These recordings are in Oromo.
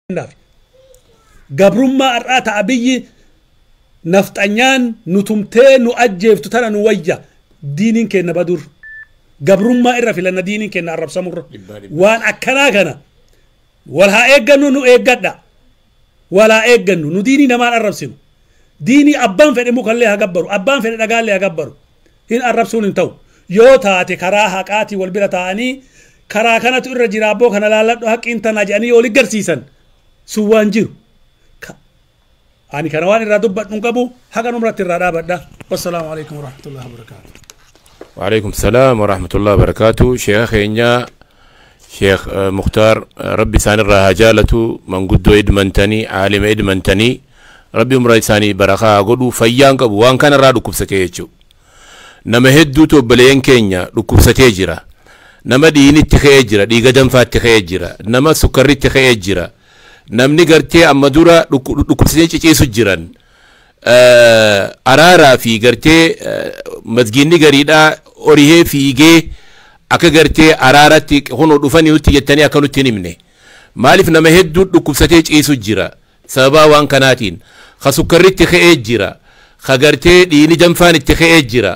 Kennaaf. Gabrummaa har'aa ta'a biyyi nafxanyaan nu tumtee nu ajjeeftu tana nu wayya diiniin kenna badur. Gabrummaa irra filanna diiniin kenna arrabsamurra. Waan akkanaa kana wal haa eeggannu, nu eeggadha. Wal haa eeggannu, nu diinii namaan arrabsinu. Diinii abbaan fedhe mukallee haa gabbaru, abbaan fedhe dhagaallee haa gabbaru. Hin arrabsuun hin ta'u. Yoo taate karaa haqaatii wal bira taa'anii, karaa kanatu irra jira, abboo kana laalladhu, haqqiin tanaa jedhanii yoo garsiisan sun waan jiru. Ani kana waan irraa dubbadhu hin qabu, haqa numratti irraa dhaabadha. Wassalaamu alaikum warahmatullahi wabarakaatu. وعليكم السلام ورحمة الله وبركاته. شيخ خينيا شيخ مختار، ربي سان الرهجالة من قدو إدمنتني، عالم إدمنتني، ربي عمر إساني برخا قدو فيان قبو وان كان رادو كبستيجو نما هدو توبلين كينيا ركبستيجرا، نما ديني تخيجرا، دي قدم فات تخيجرا، نما سكري تخيجرا، نمني قرتي أما دورا ركبستيجي سجرا araaraa fi gartee masgiinni gariidhaa orihee fiigee akka gartee araaratti kunoo dhufanii nutti jettanii akka nutti hin himne. Maaliif nama hedduu dhukkubsatee ciisu jira sababaa waan kanaatiin? Ka sukkarritti ka'ee jira, ka gartee dhiini danfaan itti ka'ee jira,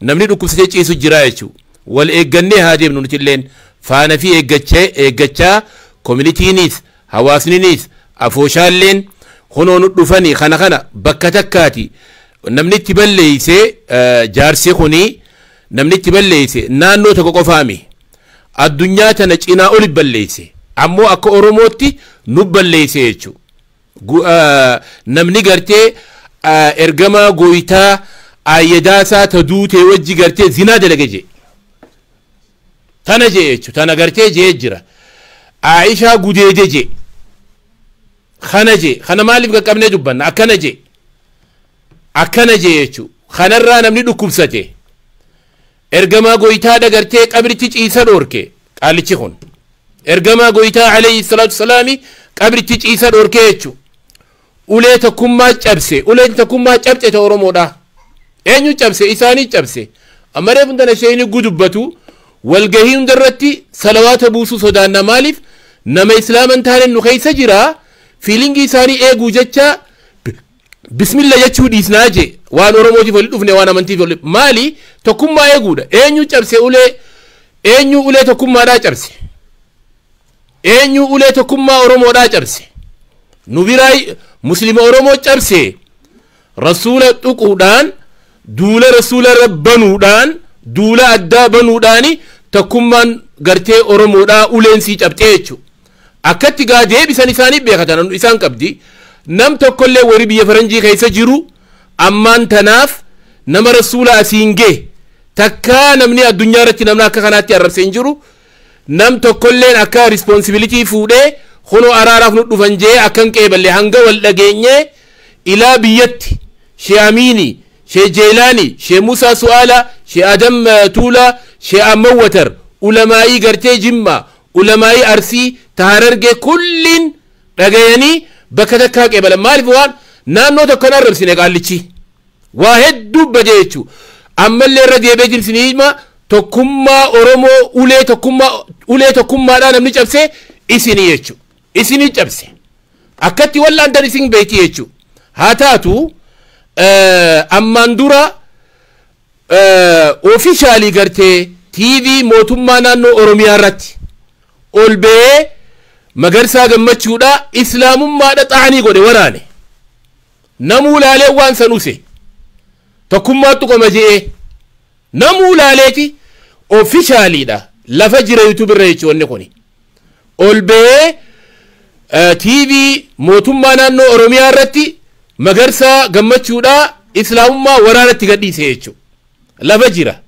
namni dhukkubsatee ciisu jira jechuudha. Wal eeggannee haa deemnu, nuti illeen faana fi eeggachaa, communityinis hawaasninis afooshaalleen kunoo nu dhufanii kana kana bakka takkaati namni itti balleeyse. Jaarsi kuni namni itti balleeyse naannoo tokko qofaami, addunyaa tana cinaa oli balleeyse, ammoo akka Oromootti nu balleeyse jechuudha. Namni gartee ergamaa gooyitaa ayyadaasaa ta duutee wajji gartee zinaa dalage jee tana jee jechuudha, tana gartee jee jira, Aishaa gudeede jee kana jee. Kana maaliif qaqqabnee dubbanna? Akkana jee, akkana jee jechuudha. Kanarraa namni dhukkubsate ergamaa goytaa dagartee qabritti ciisa dhoorke. Qaalichi kun ergamaa goytaa alayhi salaatu salaami qabritti ciisa dhoorke jechuudha. Ulee tokkummaa cabse, uleen tokkummaa cabse ta Oromoodha. Eenyu cabse? Isaanii cabse. Amma reefu tana isheen gudubbatu walgahii hundarratti salawaata buusuu sodaanna. Maaliif? Nama islaama hin taane nu keessa jira, feelingii isaanii eeguu jecha bismilla jechuu dhiisnaa je. Waan Oromootiif wali dhufne, waan amantiif wali maali, tokkummaa eeguudha. Eenyu cabse ulee? Eenyu ulee tokkummaadhaa cabse? Eenyu ulee tokkummaa Oromoodhaa cabse? Nu biraa muslima Oromoo cabse. Rasuula tuquudhaan, duula rasuula irra banuudhaan, duula addaa banuudhaani tokkummaan gartee Oromoodhaa uleensii cabxee jechuudha. Akkatti gaa deebisan isaanii beekatan isaan qabdi. Nam tokkollee warri biyya faranjii keessa jiru ammaan tanaaf nama rasuula asiin gee takkaa namni addunyaa irratti namni akka kanaatti arrabsee hin jiru. Nam tokkolleen akka responsibility fuudhee kunoo araaraaf nu dhufan jee akka hin qeeballe hanga wal dhageenyee ilaa biyyatti Shee Amiini, Shee Jeelaani, Shee Musaa Su'aala, Shee Adam Tuulaa, Shee Amawwatar, ulamaa'ii gartee Jimmaa, ulamaa'ii Arsii, Taharargee kulliin dhagayanii bakka takkaa qeebalan. Maaliif? Waan naannoo tokko hin arrabsine. Qaallichi waa hedduu badee jechuu. Ammallee irra deebi'ee jimsinii hima, tokkummaa Oromoo, ulee tokkummaa, ulee tokkummaadhaa namni cabse isinii jechuu, isinii cabse. Akkatti wallaantan isin beekti jechuu. Haa taatu, ammaan dura officially gartee TV mootummaa naannoo Oromiyaa irratti ol ba'ee Magarsaa Gammachuudha islaamummaadha xaanii godhe waraane. Namuu laalee waan san use tokkummaattu qoma je'ee namuu laaleeti. Officiallydha, lafa jira YouTube irra jechuun. Wanni kuni ol ba'ee TV mootummaa naannoo Oromiyaa irratti Magarsaa Gammachuudha islaamummaa waraanatti gadhiise jechuudha, lafa jira.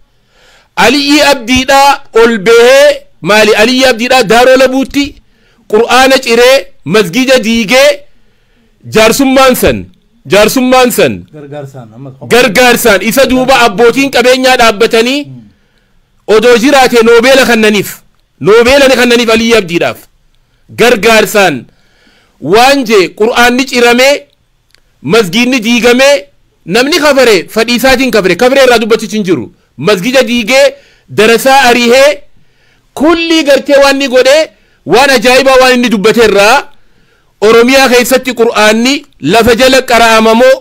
Aliyyi Abdiidhaa ol bahee maali? Aliyyi Abdiidhaa Daaroo Labuutti qur'aana ciree, masgida diigee, jaarsummaan san gargaarsaan isa duuba abbootiin qabeenyaa dhaabbatanii odoo jiraate noobeela kannaniif, noobeela ni kannaniif. Aliyyi Abdiidhaaf gargaarsaan waan jee qur'aanni ciramee, masgiidni diigamee, namni kafare fadhiisaatiin kafare, kafare irraa dubbachichi hin jiru. Masgida diigee, darasaa ariihee, kulli gartee waan inni godhee waan ajaa'ibaa waan inni dubbate irraa. Oromiyaa keessatti Qur'aanni lafa jala qara'amamoo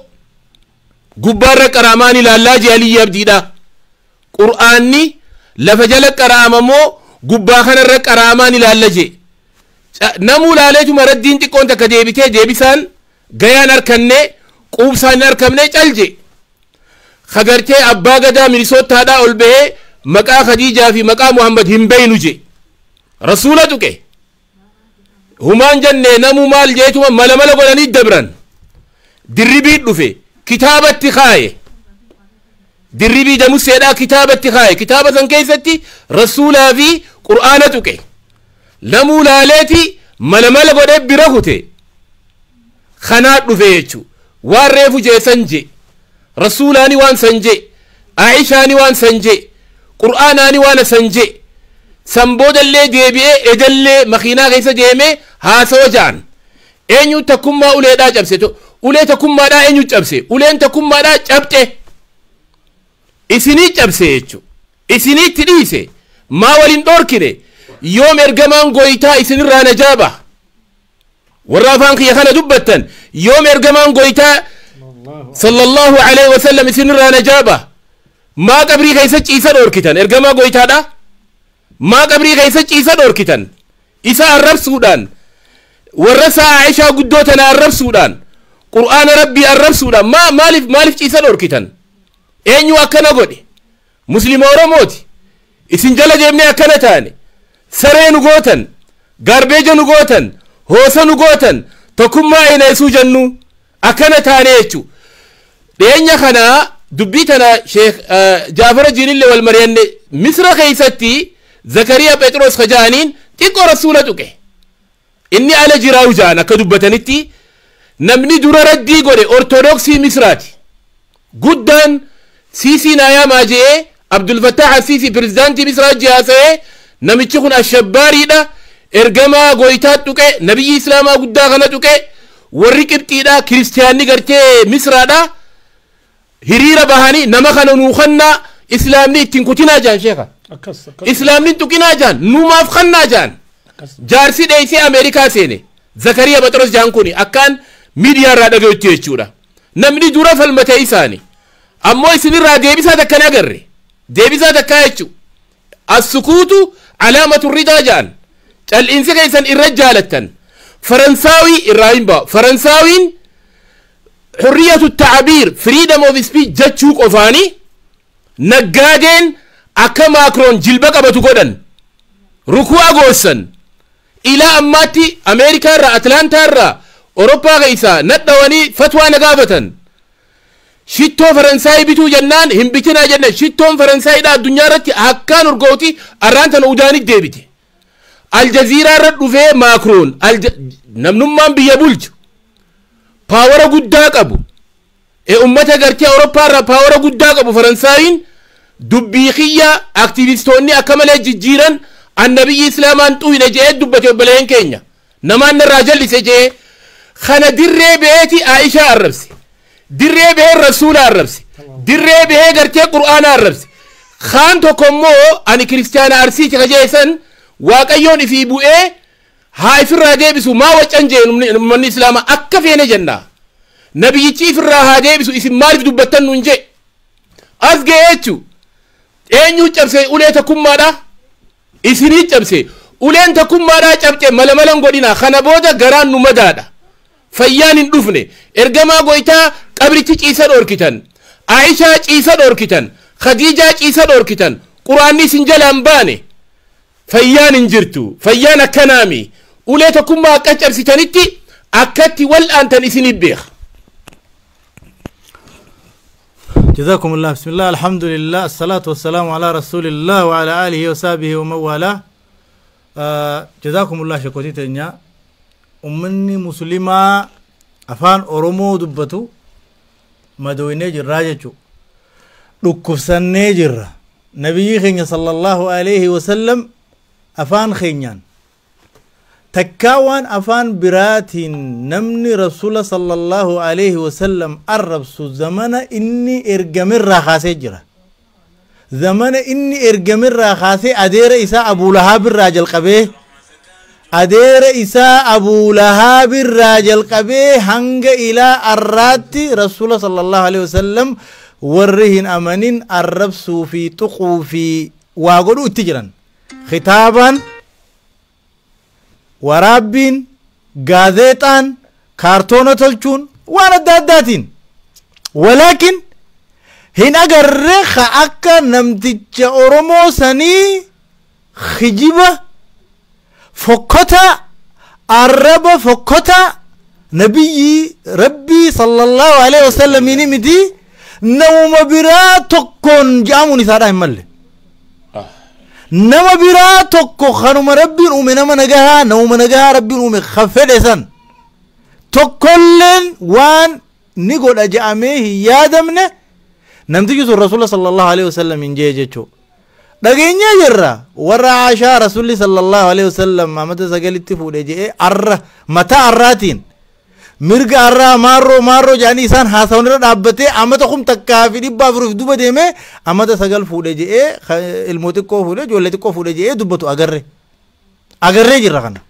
gubbaarra qara'amaan ilaallaa jee Aliyyi Abdiidha. Qur'aanni lafa jala qara'amamoo gubbaa kanarra qara'amaan ilaalla jee. Namuu ilaaleetuma raddiin xiqqoon takka deebitee deebisaan gayaan harkanne quubsaan hin harkamne cal jee. Kagartee abbaa gadaa Minisootaadhaa ol bahee maqaa Khadiijaa fi maqaa Muhammad hin beeynu jee. Rasuula tuqe. Humaan jenne namuu maal jeetuma mala mala godhanii dabran. Dirribii dhufe kitaabatti kaaye. Dirribii damuseedhaa kitaabatti kaaye. Kitaaba san keessatti rasuulaa fi Qur'aana tuqe. Namuu laaleeti mala mala godhee bira kute. Kanaa dhufe jechuu. Waan reefu jeesan jee. Rasuulaani waan san jee. Aishaani waan san jee. Qur'aanaani waan san jee. San boodallee deebi'ee ejallee makiinaa keessa deemee haasawa ja'an. Eenyu takkummaa uleedhaa cabse? Ulee takkummaadhaa eenyu cabse? Uleen takkummaadhaa cabxe. Isinii cabse jechuudha. Isiniitti dhiise. Maa waliin dhoorkine? Yoom ergamaan goytaa isinirraa najaaba? Warra afaan kiyya kana dubbattan yoom ergamaan goytaa sallallahu alaihi wasallam isinirraa najaaba? Maa qabrii keessa ciisa dhoorkitan ergamaa goytaadhaa? Maa qabrii keessa ciisa dhoorkitan? Isa arrabsuudhaan, warra isaa Aishaa guddoo tana arrabsuudhaan, Qur'aana Rabbii arrabsuudhaan maa maaliif ciisa dhoorkitan? Eenyu akkana godhe? Muslima Oromooti. Isin jala deemnee akkana taane. Saree nu gootan, gaarbeeja nu gootan, hoosa nu gootan, tokkummaa eeneessuu jennu akkana taane jechuu. Dhiyeenya kana dubbii tana Sheekh Jaafara Jiinillee wal mari'anne Misra keessatti Zakariyaa Phexros kajaaniin xiqqoo rasuula tuqe. Inni ala jiraayu ja'an akka dubbatanitti namni dura raddii godhe Ortodoksii Misraati. Guddaan Siisii Naayamaa je'ee Abdul Fattah Asiisii pirezidaantii Misraa jihaasa'ee namichi kun ashabbaariidha. Ergamaa goytaa tuqe, nabiyyi Islaamaa guddaa kana tuqe, warri Qibxiidha, kiristiyaanni gartee Misraadha. Hiriira bahanii nama kana nuu kannaa Islaamni ittiin kutinaa jaan sheeka. Islaamni tuqinaa jaan numaaf kannaa jaan. Jaarsi dheessee Ameerikaa seene. Zakariyaa Phexros jaan kuni akkaan miidiyaa irraa dhaga'utti jechuudha. Namni dura falmate isaani. Ammoo isinirraa deebisaa takka hin agarre. Deebisaa takkaa jechuudha. As-sukuutu alaamatu ridaa jaan. Cal'iinsi keessan irra jaalattan. Faransaawii irraa hin ba'u. Faransaawiin hurriyatu ta'abiir freedom of speech jechuu qofaani naggaadeen akka Maakroon jilba qabatu godhan. Ruku'a goossan. Ilaa ammaatti Ameerikaa irraa, Atlaantaa irraa, Awurooppaa keessaa nadhawanii fatwaa na gaafatan. Shittoo Faransaayii bituu jennaan hin bitinaa jenne. Shittoon Faransaayidha addunyaa irratti akkaan urgooti arraan tana udaanit deebite. Aljaziiraa irra dhufee Maakroon namnummaan biyya bulchu paawara guddaa qabu. Ummata gartee Awurooppaa irraa paawara guddaa qabu Faransaayiin dubbii kiyya aktivistoonni akka malee jijjiiran annabiyyi Islaamaan xuyne je'ee dubbate obboleen keenya. Namaan irraa jallise je'ee kana dirree beeti Aishaa arrabse. Dirree bahee Rasuula arrabse. Dirree bahee gartee Qur'aana arrabse. Kaan tokko immoo ani kiristaana Arsiiti kajeessan Waaqayyoon ifii bu'ee haa ifirraa deebisu maa waccan jee uummanni Islaamaa akka feene jenna. Nabiyyichi ifirraa haa deebisu isin maaliif dubbattan nuun jee. As ga'ee jechuu. Eenyu cabse ulee tokkummaadha? Isinii cabse. Uleen tokkummaadhaa cabce mala malan godhina. Kana booda garaan nu madaadha. Fayyaan hin dhufne. Ergamaa goytaa qabrichi ciisa dhoorkitan. Aishaa ciisa dhoorkitan. Khadiijaa ciisa dhoorkitan. Quraanni isin jalaan baane. Fayyaan hin jirtu. Fayyaan akkanaami. Ulee tokkummaa akka cabsitanitti akkatti wal'aantan isinii beeka. جزاكم الله. بسم الله، الحمد لله، الصلاة والسلام على رسول الله وعلى آله وصحبه ومن والاه. جزاكم الله شكوتي تنيا. أمني مسلمة أفان أورمو دبتو مدويني جراجتو ركفسني جرا نبي خينيا صلى الله عليه وسلم أفان خينيان تكاوان أفان براتين نمني رسول صلى الله عليه وسلم أرب زمان إني إرجمر راخاسي جرا زمان إني إرجمر راخاسي أدير إساء أبو لهاب الراجل قبيه Adeera isaa Abuu Lahaab irraa jalqabee hanga ilaa arraatti Rasuula sallallahu alaihi wasallam warri hin amanin arrabsuu fi tuquu fi waa godhuu itti jiran. Kitaabaan, waraabbiin, gaazeexaan, kaartoona tolchuun waan adda addaatiin. Walaakin hin agarre ka akka namticha Oromoo sanii kijiba fokkota, arraba fokkota nabiyyi Rabbii sallallahu alaihi wasallamiin miti namuma biraa tokkoon je'amuun isaadhaa hin malle. Nama biraa tokko kanuma Rabbiin uume, nama nagahaa, namuma nagahaa Rabbiin uume ka fedhe san tokkolleen waan ni godha je'amee hin yaadamne namtichi sun Rasuula sallallahu alaihi wasallam hin jee jechuu. Dhageenyee jirra warra Aashaa Rasuulli sallallahu alaihi wasallam amata 9tti fuudhe je'ee arra mataa arraatiin mirga arraa maarroo maarroo jedhanii isaan haasawan irra dhaabbatee amata 1400 duuba deemee amata 9 fuudhe je'ee ilmoo xiqqoo fuudhe, ijoollee xiqqoo fuudhe je'ee dubbatu agarre. Agarree jirra kana.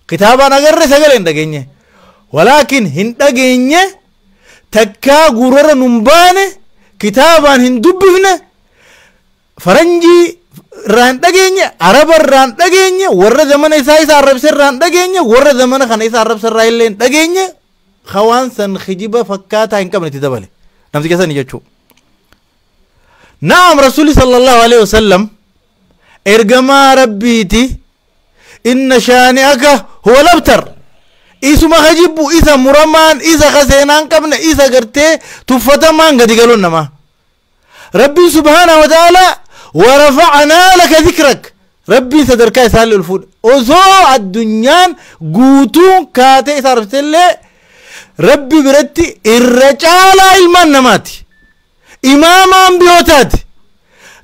Kitaabaan agarre, sagalee hin dhageenye. Walaakin hin dhageenye, takkaa gurrarra nun baane, kitaabaan hin dubbifne, faranjii irraa hin dhageenye, araba irraa hin dhageenye, warra zamana isaa isa arrabse irraa hin dhageenye, warra zamana kana isa arrabse irraa illee hin dhageenye, hawaan san kijiba fakkaataa hin qabne itti dabale. Namticha sani jechuu. Naam, Rasuulli sallallahu alaihi wasallam ergamaa Rabbiiti. Inna shaani'aka huwa labtar. Isuma ka jibbu, isa muramaan, isa ka seenaan qabne, isa gartee tuffatamaan gadi galuun namaa. Rabbiin subhaanahu wa ta'ala warafa'anaa laka dhikrak. Rabbiin sadarkaa isaallee ol fuudhe. Osoo addunyaan guutuun kaatee isa arrabsitellee Rabbi biratti irra caalaa ilmaan namaati. Imaama ambiyootaati.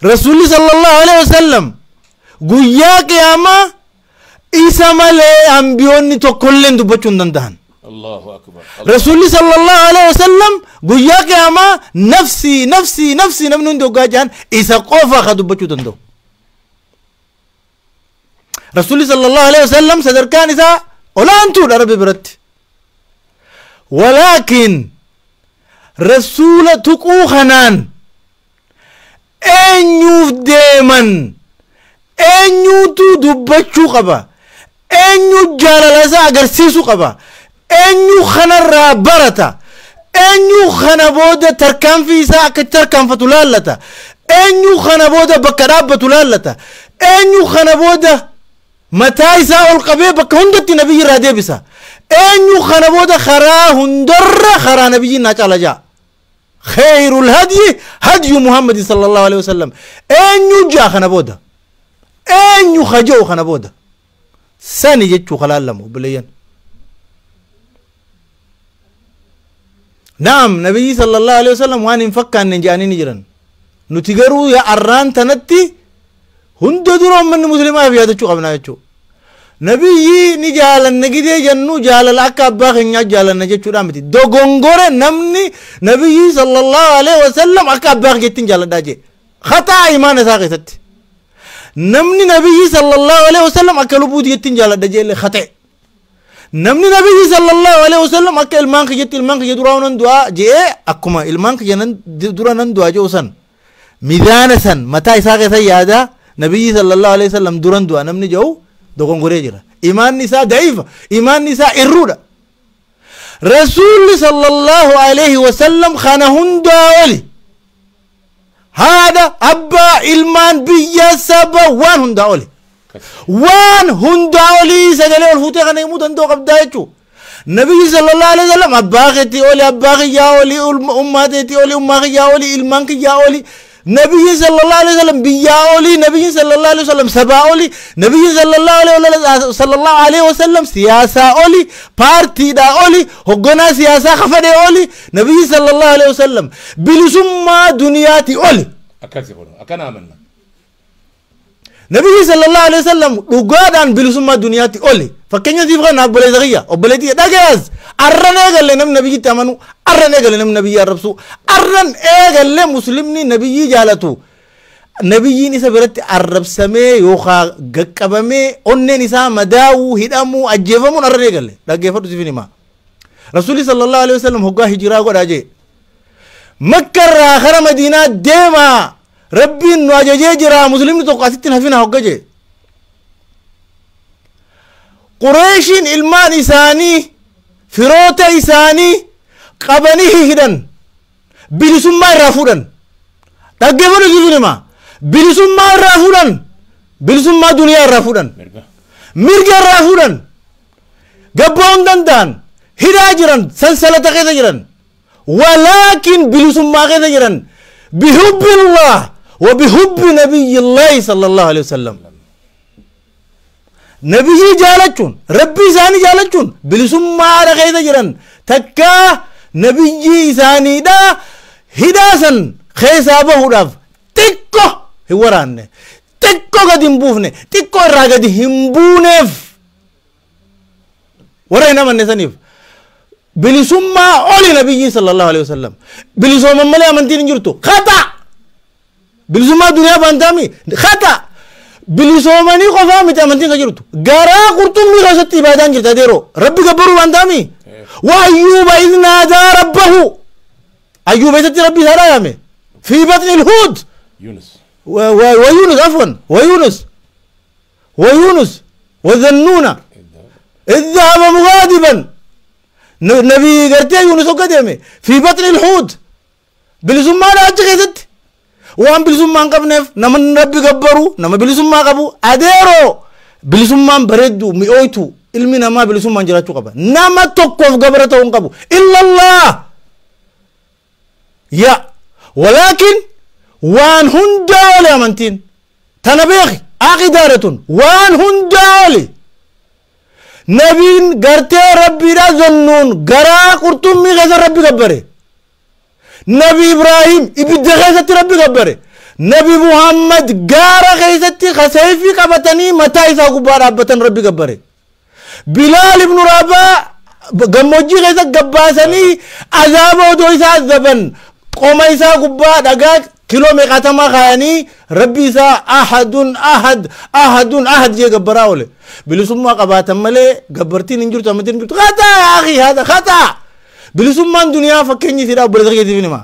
Rasuulli sallallahu alaihi wasallam guyyaa qiyaamaa isa malee ambiyoonni tokkolleen dubbachuu hin danda'an. Allahu akbar. Rasuulli sallallahu alaihi wasallam guyyaa qiyaamaa nafsii nafsii nafsii namni hundi hoggaa jedhan isa qofa ka dubbachuu danda'u. Rasuulli sallallahu alaihi wasallam sadarkaan isaa olaantuudha Rabbi biratti. Walaakin rasuula tuquu kanaan eenyuuf deeman, eenyuutu dubbachuu qaba, eenyu jaalala isaa agarsiisuu qaba, eenyu kanarraa barata, eenyu kana booda tarkaanfii isaa akka tarkaanfatu laallata, eenyu kana booda bakka dhaabbatu laallata, eenyu kana booda mataa isaa ol qabee bakka hundatti nabiyyi irraa deebisa, eenyu kana booda karaa hundarra karaa nabiyyi naa caala ja'a. Khayrul hadyi hadyu Muhammad sallallahu alaihi wasallam. Eenyu ja'a kana booda, eenyu kaja'u kana booda sani jechuu kalaallamu obboleeyyan. Naam, nabiyyi sallallahu alaihi wasallam waan hin fakkaanne jedhanii ni jiran. Nuti garuu yaa arraan tanatti hunda dura uummanni musliimaaf yaadachuu qabna jechuudha. Nabiyyi ni jaalanna gidee jennu jaalala akka abbaa keenyaa jaalanna jechuudha miti. Dogongore namni nabiyyi sallallahu alaihi wasallam akka abbaa keetti jaaladhaa jee. Khataa imaana isaa keessatti. Namni nabiyyi sallallahu alaihi wasallam akka lubbuu jetti jaaladha jee illee khata'e. Namni nabiyyi sallallahu alaihi wasallam akka ilmaan kiyyetti ilmaan kiyya duraa nan du'aa jee akkuma ilmaan kiyya nan dura nan du'aa jedhu san mizaana san mataa isaa keessa yaada nabiyyi sallallahu alaihi wasallam duran du'a namni jedhu dogongoree jira. Imaanni isaa da'iifa, imaanni isaa irruudha. Rasuulli sallallahu alaihi wasallam kana hundaa oli. Haadha, abbaa, ilmaan, biyya, saba waan hundaa oli. Waan hundaa olii sagalee ol fuutee kana himuu danda'u qabdaa jechuudha. Nabiyyi sallallahu alaihi wasallam abbaa keetii oli, abbaa kiyyaa oli, ummaa teetii oli, ummaa kiyyaa oli, ilmaan kiyyaa oli. Nabiyyi sallallahu alaihi wasallam biyyaa oli, nabiyyi sallallahu alaihi wasallam sabaa oli, nabiyyi sallallahu alaihi wasallam siyaasaa oli, paartiidhaa oli, hogganaa siyaasaa kafadhee oli, nabiyyi sallallahu alaihi wasallam bilisummaa duniyaatii oli. Akkasi kun akkana amanna. Nabiyyi sallallahu alaihi wasallam dhugaadhaan bilisummaa duniyaatti oli. Fakkeenya siif kana obboleessa kiyya, obboleettii dhagayaas. Arran eegalle namni nabiyyitti amanu, arran eegalle namni nabiyyi arrabsu, arran eegalle muslimni nabiyyi jaalatu. Nabiyyiin isa biratti arrabsamee yookaan gaqqabamee onneen isaa madaa'uu hidhamuu ajjeefamuun arra eegalle dhaggeeffadhu siif himaa. Rasuulli sallallahu alaihi wasallam hoggaa hijiraa godhaa jee Makka irraa kara Madiinaa deemaa Rabbiin nu ajajee jira muslimni tokko asitti hafina hogga jee. Qureeshiin ilmaan isaanii firoota isaanii qabanii hidhan bilisummaa irraa fuudhan dhaggeeffadhu siif himaa. Bilisummaa irraa fuudhan bilisummaa duniyaa irraa fuudhan mirga irraa fuudhan gabba'uu hin danda'an hidhaa jiran sansalata keessa jiran walaakin bilisummaa keessa jiran bihubbillah wa bihubbi nabiyyillahi sallallahu alaihi wasallam nabiyyii jaalachuun rabbii isaanii jaalachuun bilisummaa keessa jiran takkaa nabiyyii isaaniidha hidhaa san keessaa bahuudhaaf xiqqoo hin waraanne xiqqoo gadi hin buufne xiqqoo irraa gadi hin buuneef warra hin amanne saniif bilisummaa oli nabiyyiin sallallahu alaihi wasallam bilisooman malee amantiin hin jirtu khata bilisummaa duniyaa baantaami khata bilisoomanii qofaa miti amantiin kan jirtu garaa qurxummii keessatti ibaadaan jirta adeeroo rabbi gabbaruu baantaami wa ayyuuba idh naadaa rabbahu ayyuuba isatti rabbi isaa dhaayame fi batni lhuud يونس ويونس عفوا ويونس ويونس وذنون إذ ذهب مغاضبا نبي قرتي يونس وقدمه في بطن الحوت بلسما لا أجهزت وان بلسما قبنف نمن ربي قبرو نما بلسما قبو أديرو بلسما بردو مئوتو علمنا ما بلسما جراتو قبا نما تقف قبرته قبو إلا الله يا ولكن وان هندالي أمانتين تنبيخي أقدارتون وان هندالي نبين قرتي ربي لا ظنون قرا قرطمي غزر ربي قبري نبي إبراهيم إبدا غزت ربي قبري نبي محمد قارا غزتي خسيفي قبتني متى إذا قبار أبتن ربي قبري بلال بن رباح قموجي غزت قباسني عذاب ودو إذا عذبن قوم إذا قبار دقاق كيلو ميقاتما خاني ربي سا أحد أحد أحد أحد جي قبراولي بلسما قباتا ملي قبرتين انجرت أمتين انجرت خطأ يا أخي هذا خطأ بلسما الدنيا فكيني سيرا برزقي تفيني ما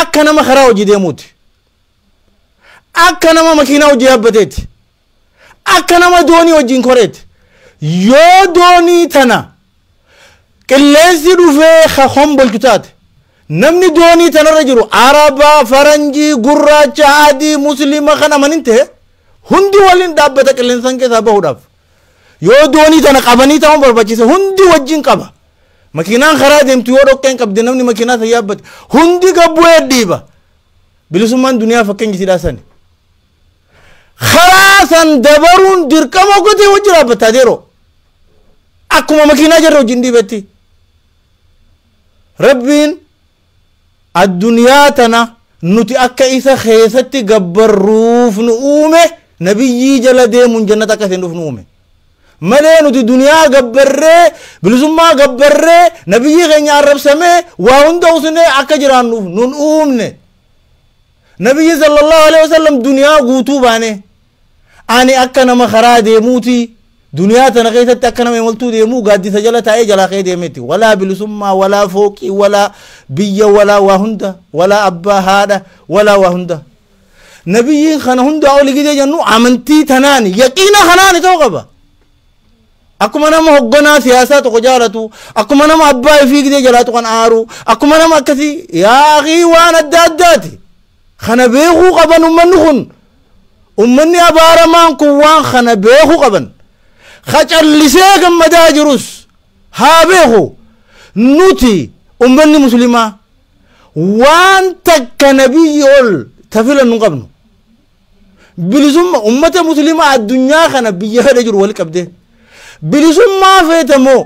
أكنا ما خراو جي ديموت أكنا ما مكينا وجي أبتت أكنا ما دوني وجين كوريت يو دوني تنا كلاسي روفي خخم بالكتات namni doonii tanarra jiru araba faranjii gurraacha adii muslima kana manin ta'e hundi waliin dhaabbata qilleensan keessaa bahuudhaaf yoo doonii tana qabanii ta'uun barbaachisa hundi wajjin qaba makiinaan karaa deemtu yoo dhoqqeen qabde namni makiinaa san yaabbate hundi gabbu'ee dhiiba bilisummaan duniyaa fakkeenyi sidhaa sani karaa san dabaruun dirqama gotee wajji dhaabbata adeeroo akkuma makiinaa jarra wajjin dhiibetti rabbiin الدنيا تنا نتي أكا إسا خيستي قبروف نؤومه نبيي جل ديمون جنة كثير نؤومه ملي نتي دنيا قبره بلزما قبره نبيي غني عرب سمه وهند وسنة أكا جران نوف نؤومه نبي صلى الله عليه وسلم دنيا قوتو بانه أنا أكا نما خرا ديموتي دنيا تنا خيستي أكا نما يملتو ديمو قادي سجلة أي جلا خي ديمتي ولا بلسما ولا فوقي ولا بيا ولا وهندا ولا أبا هذا ولا وهندا نبيين خنا هندا أولي كده جنو عمنتي تناني يقينا خناني توقبا أكو أنا مهجنا سياسة وجارته أكو أنا ما أبا في كده جلاتو كان عارو أكو أنا ما كثي يا أخي وأنا داداتي خنا بيخو قبن أمنهن أمني أبارمان كوان خنا بيخو قبن خجل لسيك مداجرس هابيخو نوتي أمني مسلمة وان تك نبي أول تفيل نقبنو بلزم أمة مسلمة الدنيا خنا بيها رجل ولك أبده بلزم ما فيتمو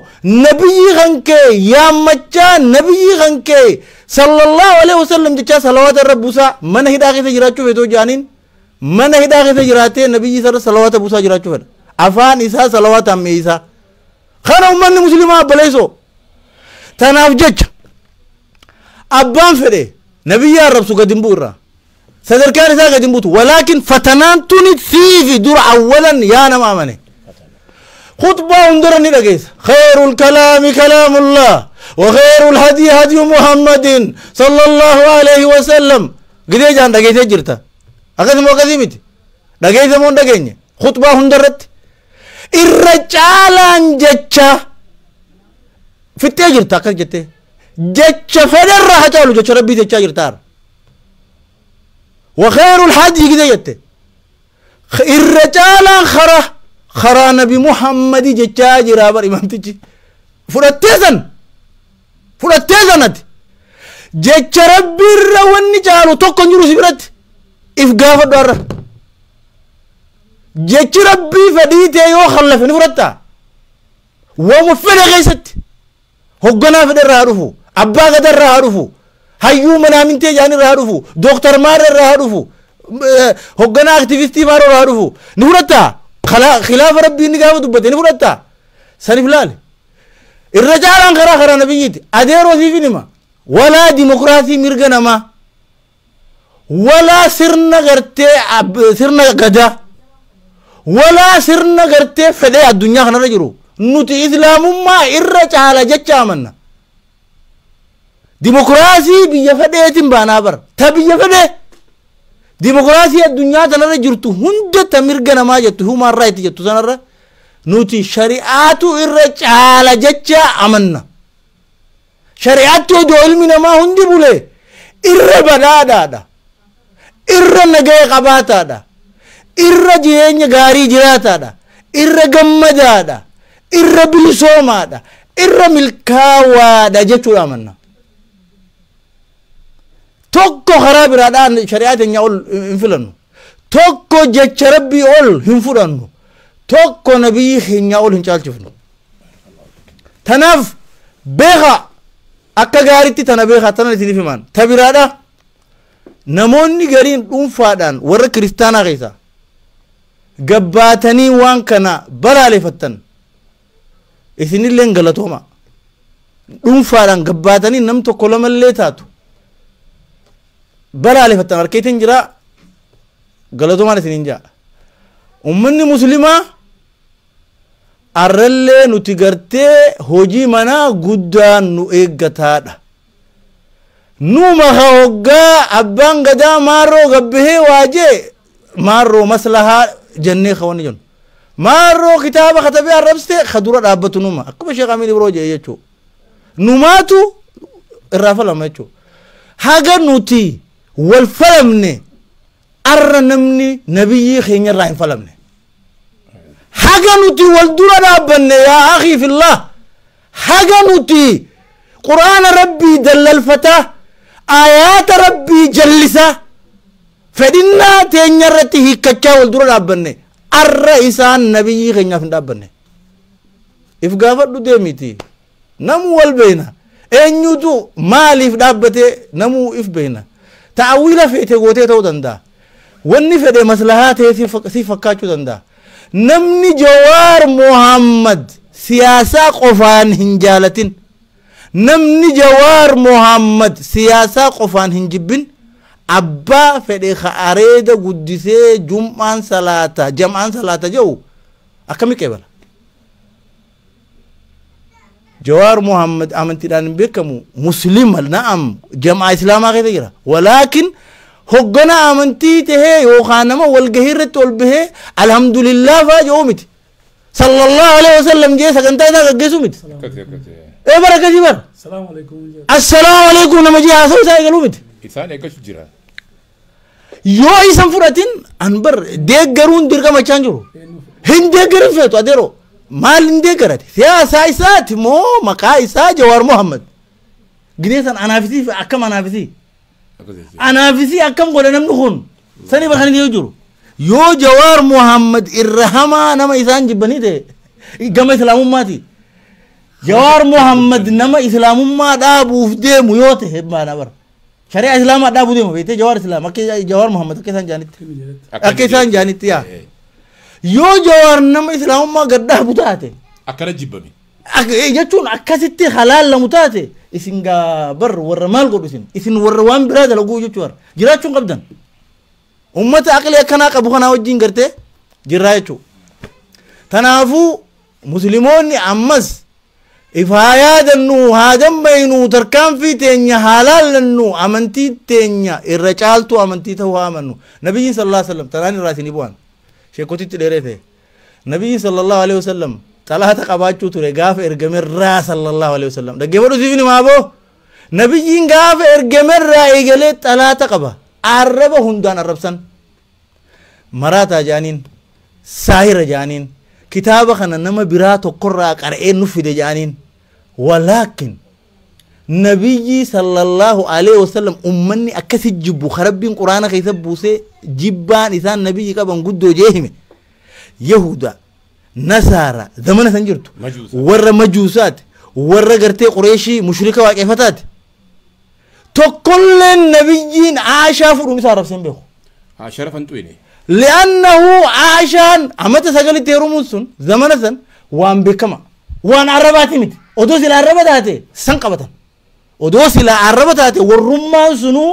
نبي خنك يا مچا نبي خنك صلى الله عليه وسلم جتا صلوات الرب بوسا من هدا كيسه جراچو فيتو جانين من هدا كيسه جراته نبي صلى صلوات بوسا جراچو فيتو أفان إسا صلوات أمي إسا خنا أمني مسلمة بليسو تناف جج أبان فري نبي يا رب سوق دمبورا Sadarkaan isaa gadi hin buutu. Walaakin fatanaan tuni siifi dura awwalan yaa nama amane. Khutbaa hundara ni dhageessa. Khayrul kalaami kalaamullah wa khayrul hadii hadiyu Muhammadin sallallahu alayhi wa sallam. Gidee jaan dhageessee jirta. Akkasuma akkasii miti. Dhageessa moo hin dhageenye? Khutbaa hundarratti. Irra caalaan jecha fixxee jirta akkas jettee. Jecha fedherra haa caalu jecha rabbii jechaa jirta har'a. Wa khayrul hadii gidee jette. Irra caalaan karaa nabi Muhammadii jechaa jira bar imaamtichi. Fudhattee sanatti. Jecha rabbiirra wanni caalu tokko hin jiru si biratti. If gaafadhu har'a. Jechi rabbii fedhii ta'e yoo khallafe ni fudhattaa? Waanuma fedhe keessatti. Hogganaa fedhe irraa haa dhufu. Abbaa gadaa irraa haa dhufu. Hayyuu manaamintee jaanii irraa haa dhufu. Dooktar Maarra irraa haa dhufu. Hogganaa aktivistii Maarra irraa haa dhufu. Ni fudhattaa? Khilaafa rabbii inni gaafa dubbate ni fudhattaa? Saniif laale. Irra caalaan karaa nabiyyiiti. Adeeroo siif hin hima. Walaa dimokiraasii mirga namaa. Walaa sirna gartee sirna gadaa. Walaa sirna gartee fedhee addunyaa kanarra jiru. Nuti islaamummaa irra caala jecha amanna. Dimokiraasii biyya fedheetiin baanaa bara. Ta biyya fedhee. Dimokiraasii addunyaa tanarra jirtu hunda ta mirga namaa jettu human right jettu sanarra nuti shari'aatu irra caala jecha amanna. Shari'aatti odoo ilmi namaa hundi bule irra badhaadhaadha. Irra nagaya qabaataadha. Irra jireenya gaarii jiraataadha. Irra gammadaadha. Irra bilisoomaadha. Irra milkaawaadha jechuudha amanna. Tokko karaa biraadhaan shari'aa teenya ol hin filannu. Tokko jecha rabbii ol hin fudhannu. Tokko nabiyyi keenya ol hin caalchifnu. Tanaaf beekaa akka gaariitti tana beekaa tana isiniif himan. Ta biraadha namoonni gariin dhuunfaadhaan warra kiristaanaa keessaa gabbaatanii waan kana balaaleffattan isinilleen galatooma. Dhuunfaadhaan gabbaatanii nam tokko lamallee taatu balaaleffattan harkeetiin jira galatoomaan isiniin jaa. Ummanni muslimaa arrallee nuti gartee hojii manaa guddaan nu eeggataadha. Numa hoggaa abbaan gadaa maarroo gabbahee waajee maarroo maslahaa jennee kawanni jennu. Maarroo kitaaba katabee arrabsite ka dura dhaabbatu numa akkuma Sheekh Amiin Ibroo jedhe jechuudha. Numaatu irraa falama jechuudha. Haga nuti wal falamne arra namni nabiyyii keenya irraa hin falamne. Haga nuti wal dura dhaabbanne yaa akhii fillah. Haga nuti quraana rabbii dallalfataa ayaata rabbii jallisaa fedhinnaa teenya irratti hiikkachaa wal dura dhaabbanne arra isaan nabiyyii keenyaaf hin dhaabbanne. If gaafadhu deemiti namuu wal beena eenyutu maaliif dhaabbate namuu if beena. Ta'awiila feete gootee ta'uu danda'a. Wanni fedhe maslahaa ta'ee si fakkaachuu danda'a. Namni Jawaar Muhammad siyaasaa qofaan hin jaalatin. Namni Jawaar Muhammad siyaasaa qofaan hin jibbin. Abbaa fedhe areeda guddisee jum'aan salaata jam'aan salaata jedhu akkami qeebala? Jawaar Muhammad amantiidhaan hin beekamu muslima na'am jam'aa islaamaa keessa jira. Walaakin hoggana amantii tahee yookaan nama walgahii irratti ol bahee alhamdulillah faa jedhu miti. Sallallahu alaihi wasallam jee sagantaa isaa gaggeessu miti. Ee bara akkasii bara. Assalaamu alaikum nama jee haasa'u isaa eegaluu miti. Isaan eeggachuu jira. Yoo isan fudhatin an bar deeggaruun dirqama jechaan jiru. Hin deeggarin feetu adeeroo. Maal hin deeggarate? Siyaasaa isaati moo maqaa isaa Jawaar Muhammad. Gidee san anaafisii akkam anaafisii? Anaafisii akkam godha namni kun? Sanii bakka inni jiru. Yoo Jawaar Muhammad irra hamaa nama isaan jibbanii ta'e gama islaamummaati. Jawaar Muhammad nama islaamummaa dhaabuuf deemu yoo ta'e maana bara. Shari'a islaamaa dhaabuu deemu beektee Jawaar islaam akka Jawaar Muhammad akka isaan jaanitti. Akka isaan jaanitti yaa. Yoo Jawaar nama islaamummaa gad dhaabu taate. Akkana jibbame. Jechuun akkasitti halaallamu taate isin gaa bar warra maal godhu isin warra waan biraa dalaguu jechuudha jiraachuun qabdan. Ummata aqlii akkanaa qabu kanaa wajjin gartee jirraa jechuudha. Tanaafuu musliimoonni ammas if haa yaadannu haa dammaynu tarkaanfii teenya haa laallannu amantii teenya irra caaltuu amantii ta'uu haa amannu. Nabiyyiin sallallahu alaihi wasallam tanaan irraa isinii bu'an sheekotitti dheeree ta'e. Nabiyyiin sallallahu alaihi wasallam xalaata qabaachuu ture gaafa ergamerraa sallallahu alaihi wasallam. Dhaggeeffadhu siif himaa boo. Nabiyyiin gaafa ergamerraa eegalee xalaata qaba. Arraba hundaan arrabsan. Maraataa jaaniin, saahira jaaniin, kitaaba kana nama biraa tokkorraa qara'ee nu fide jaaniin. Walaakin nabiyyi sallallahu alaihi wasallam ummanni akkasi jibbu rabbiin quraana keessa buusee jibbaan isaan nabiyyi qaban guddoo jee hime. Yahuda, Nasaara zamana san jirtu warra majuusaati warra gartee Qureeshii mushrika waaqeffataati. Tokkolleen nabiyyiin Aashaa fuudhuun isaa arrabsee hin beeku. Sharafan xuyne. Li'annahu Aashaan amata sagalitti heerumuun sun zamana san waan beekama waan arrabaati miti. Odoo sila arraba taate san qabatan. Odoo sila arraba taate warrummaan sunuu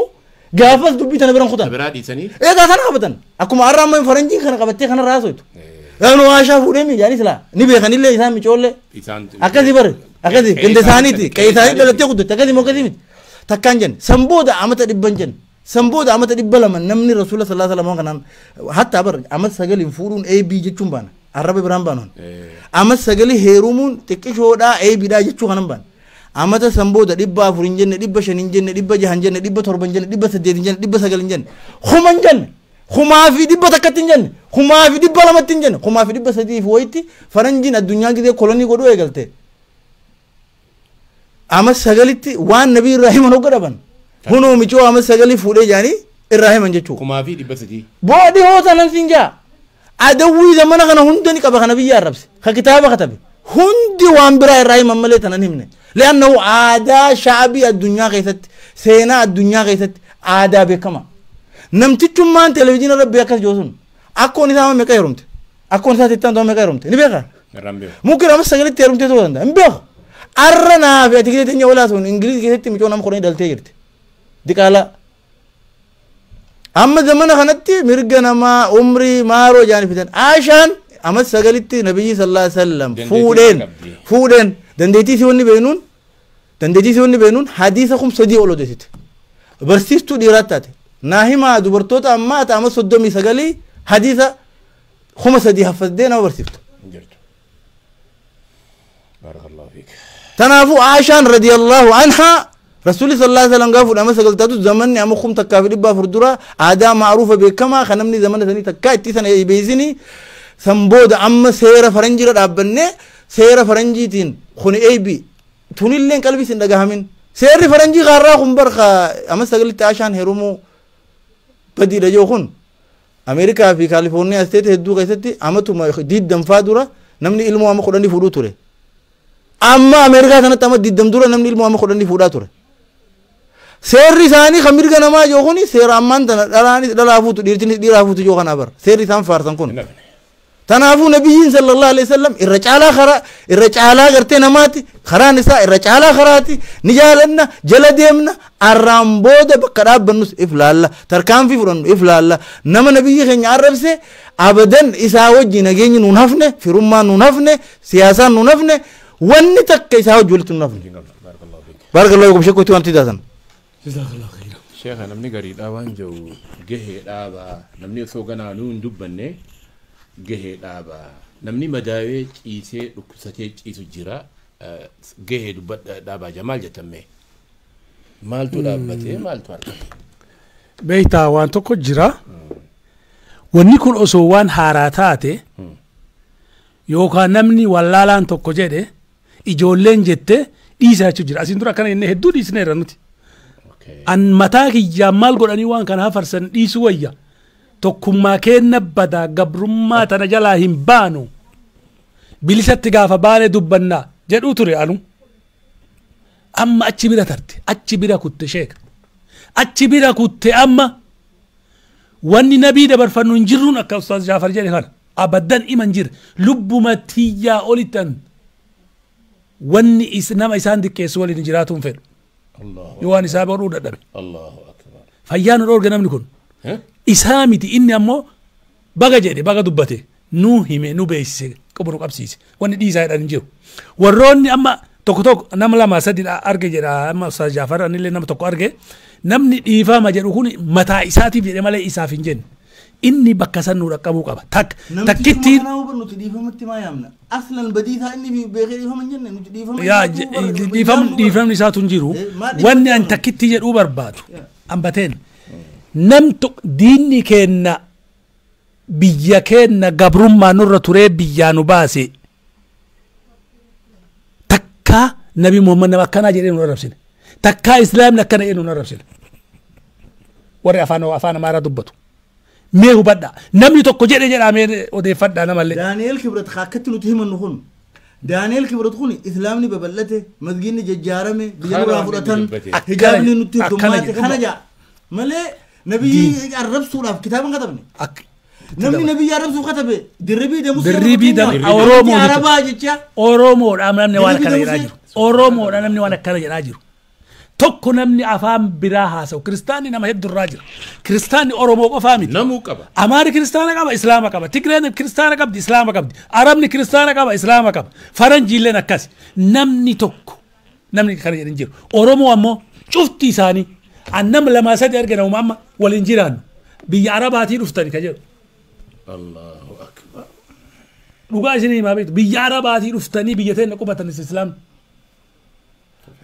gaafas dubbii tana biran kutan. Biraa dhiisanii. Egaa sana qabatan. Akkuma arra amma faranjiin kana qabattee kana raasoitu. Yaanu Aashaa fuudhee miidhaanii silaa ni beekanillee isaan micoollee. Akkasii bare akkasii ganda isaaniiti qe'ee isaanii dhalattee guddatte akkasii moo akkasii miti. Takkaan jenne san booda amata 100 jenne san booda amata 200 namni rasuula sallallahu alaihi wasallam kanaan hatta bar amata 9 fuudhuun AB jechuun baana arraba biraan baanoon amata 9 heerumuun xiqqishoodhaa AB dhaa jechuu kanan baana amata san booda 400 hin jenne 500 hin jenne 600 hin jenne 700 hin jenne 800 hin jenne 900 hin jenne kuma hin jenne kumaa fi 100 hin jenne kumaa fi 200 hin jenne kumaa fi 300 fi wayitti faranjiin addunyaa gidee kolonii godhuu eegalte. Ama sagalitti waan nabi Ibraahiman hogga dhaban hunuu micoo ama sagalii fuudhee jaanii Ibraahiman jechuudha. Kumaa fi 300. Boodii hoo sanan siin jaa adawwii zamana kana hunda ni qaba kana biyya arrabse ka kitaaba katabe hundi waan biraa Ibraahiman malee tanan himne. Li'annahu aadaa shaabii addunyaa keessatti seenaa addunyaa keessatti aadaa beekama. Namtichummaan televezyiina rabbi akkas jiru sun akkoon isaa meeqa heerumte akkoon isaa tittaan meeqa heerumte ni beekaa? Mukeen ama sagalitti heerumtee ta'uu danda'a hin beeku. Arra naa fi ati keessatti nyaata walaa sun Ingiliz keessatti micoo nama 10 dhaltee jirti. Diqaalaa. Amma zamana kanatti mirga namaa umrii maaroo jaanii fidan. Aashaan amma sagalitti nabiyyi sallallahu alaihi wasallam fuudheen dandeettii si wanni beenuun hadiisa 3000 ol odeessite. Barsiistuu dhiiraa taate. Naa himaa dubartoota ammaa ta'ama 39 hadiisa 3000 haffasdee nama barsiiftu. Barakallahu fiik. Tanaafuu Aashaan radiyallahu anhaa Rasuulli sallallahu alaihi wasallam gaafa fuudhama sagaltaatu zamanni amma 1400 dura aadaa ma'ruufa beekamaa kan namni zamana sanii takkaa itti sana beeksisanii san booda amma seera faranjiirra dhaabbannee seera faranjiitiin kun AB tunilleen qalbii sin dhagahamin seerri faranjii qaarraa kun barka amma sagalitti Aashaan heerumuu badiidha jiru kun Ameerikaa fi Kaalifoorniyaa isteet hedduu keessatti amatuma 20 dura namni ilmoo amma 10 fuudhuu ture. Amma Ameerikaa kanatti amma 20 dura namni ilmoo amma 10 fuudhaa ture. Seerri isaanii kan mirga namaa jiru kun seera ammaan tana dhalaanis dhalaa fuutu dhiirtinis dhiiraa fuutu jiru kanaa bara. Seerri isaan faarsan kun. Tanaafuu nabiyyiin sallallahu alaihi wasallam irra caalaa karaa irra caalaa gartee namaati karaan isaa irra caalaa karaati ni jaalanna jala deemna arraan booda bakka dhaabbannus if laalla tarkaanfii fudhannu if laalla nama nabiyyi keenya arrabse abadan isaa wajji nageenyi nuun hafne firummaan nuun hafne siyaasaan nuun hafne wanni takka isaa wajji walitti nuun hafne. Barakallahu fiikum sheekootti wanti taatan. Jazakallahu khairan. Sheekha namni gariidhaa waan jiru gahee dhaabaa namni osoo ganaa nuun dubbanne gahee dhaabaa namni madaawee ciisee dhukkubsatee ciisu jira gahee dhaabaa jira maal jettamme maaltu dhaabbatee maaltu argate. Beektaa waan tokko jira wanni kun osoo waan haaraa taate yookaan namni wallaalaan tokko jedhe ijoolleen jette dhiisaa jechuu jira asiin dura akkana inni hedduu dhiisneerra nuti. An mataa kiyyaa maal godhanii waan kana hafarsan dhiisuu wayya. Tokkummaa keenna badaa gabrummaa tana jalaa hin baanu bilisatti gaafa baanee dubbannaa jedhuu ture anu. Amma achi bira tarte achi bira kutte sheeka achi bira kutte amma wanni nabii dabarfannu hin jirruun akka Ustaaz Jaafar jedhe kana abaddan ima hin jirre lubbuma tiyyaa olittan wanni nama isaan diqqeessu waliin jiraatuun fedhu. Yoo waan isaa baruu dadhabe. Allahu akbar. Fayyaa nu dhoorge namni kun. Isaa miti inni ammoo baga jedhe baga dubbate nu hime nu beeksise qabu nu qabsiise wanni dhiisaa jedhan hin jiru. Warroonni amma tokko tokko nama lama sadi arge jedha amma Ustaaz Jaafar anillee nama tokko arge namni dhiifama jedhu kun mataa isaatiif jedhe malee isaaf hin jenne. Inni bakka san nu dhaqqabuu qaba. Takkitti nuti dhiifamatti maa yaamna? Aslan badiisaa inni beekee dhiifama hin jenne nuti dhiifama. Yaa dhiifamni isaatu hin jiru. Wanni an takkitti jedhuu barbaadu ambateen namtu diinni keenna biyya keenna gabrummaa nurra turee biyyaa nu baase takkaa Nabi Muhammad nama akkanaa jedhee nu arrabsine. Takkaa Islaamni akkana jedhee nu arrabsine. Warri afaan Amaaraa dubbatu. Mee hubadhaa namni tokko jedhe jedhaa mee odeeffadhaa namallee. Daani'eel Kibrat akkatti nuti himannu kun Daani'eel Kibrat kun Islaamni babal'ate masgiinni jajjaarame biyya nurraa fudhatan hijaabni nutti heddummaate kana ja'a malee nabiyyi arrabsuudhaaf kitaaba hin katabne. Namni nabiyyi arrabsuuf katabe dirribii deemus dirribii deemus Oromoo Arabaa jecha Oromoodha namni waan akkana jedhaa jiru Oromoodha namni waan akkana jedhaa jiru. Tokko namni afaan biraa haasa'u kiristaanni nama heddurraa jira kiristaanni Oromoo qofaa miti namuu qaba Amaari kiristaana qaba Islaama qaba Tigreen kiristaana qabdi Islaama qabdi Arabni kiristaana qaba Islaama qaba Faranjiilleen akkas namni tokko namni kana jedhan jiru Oromoo ammoo cufti isaanii an nama lamaa sadi argina uma amma waliin jiraannu biyya Arabaatii dhuftani ka jedhu Allahu akbar dhugaa isinii himaa beektu biyya Arabaatii dhuftanii biyya teenna qubatanis Islaamni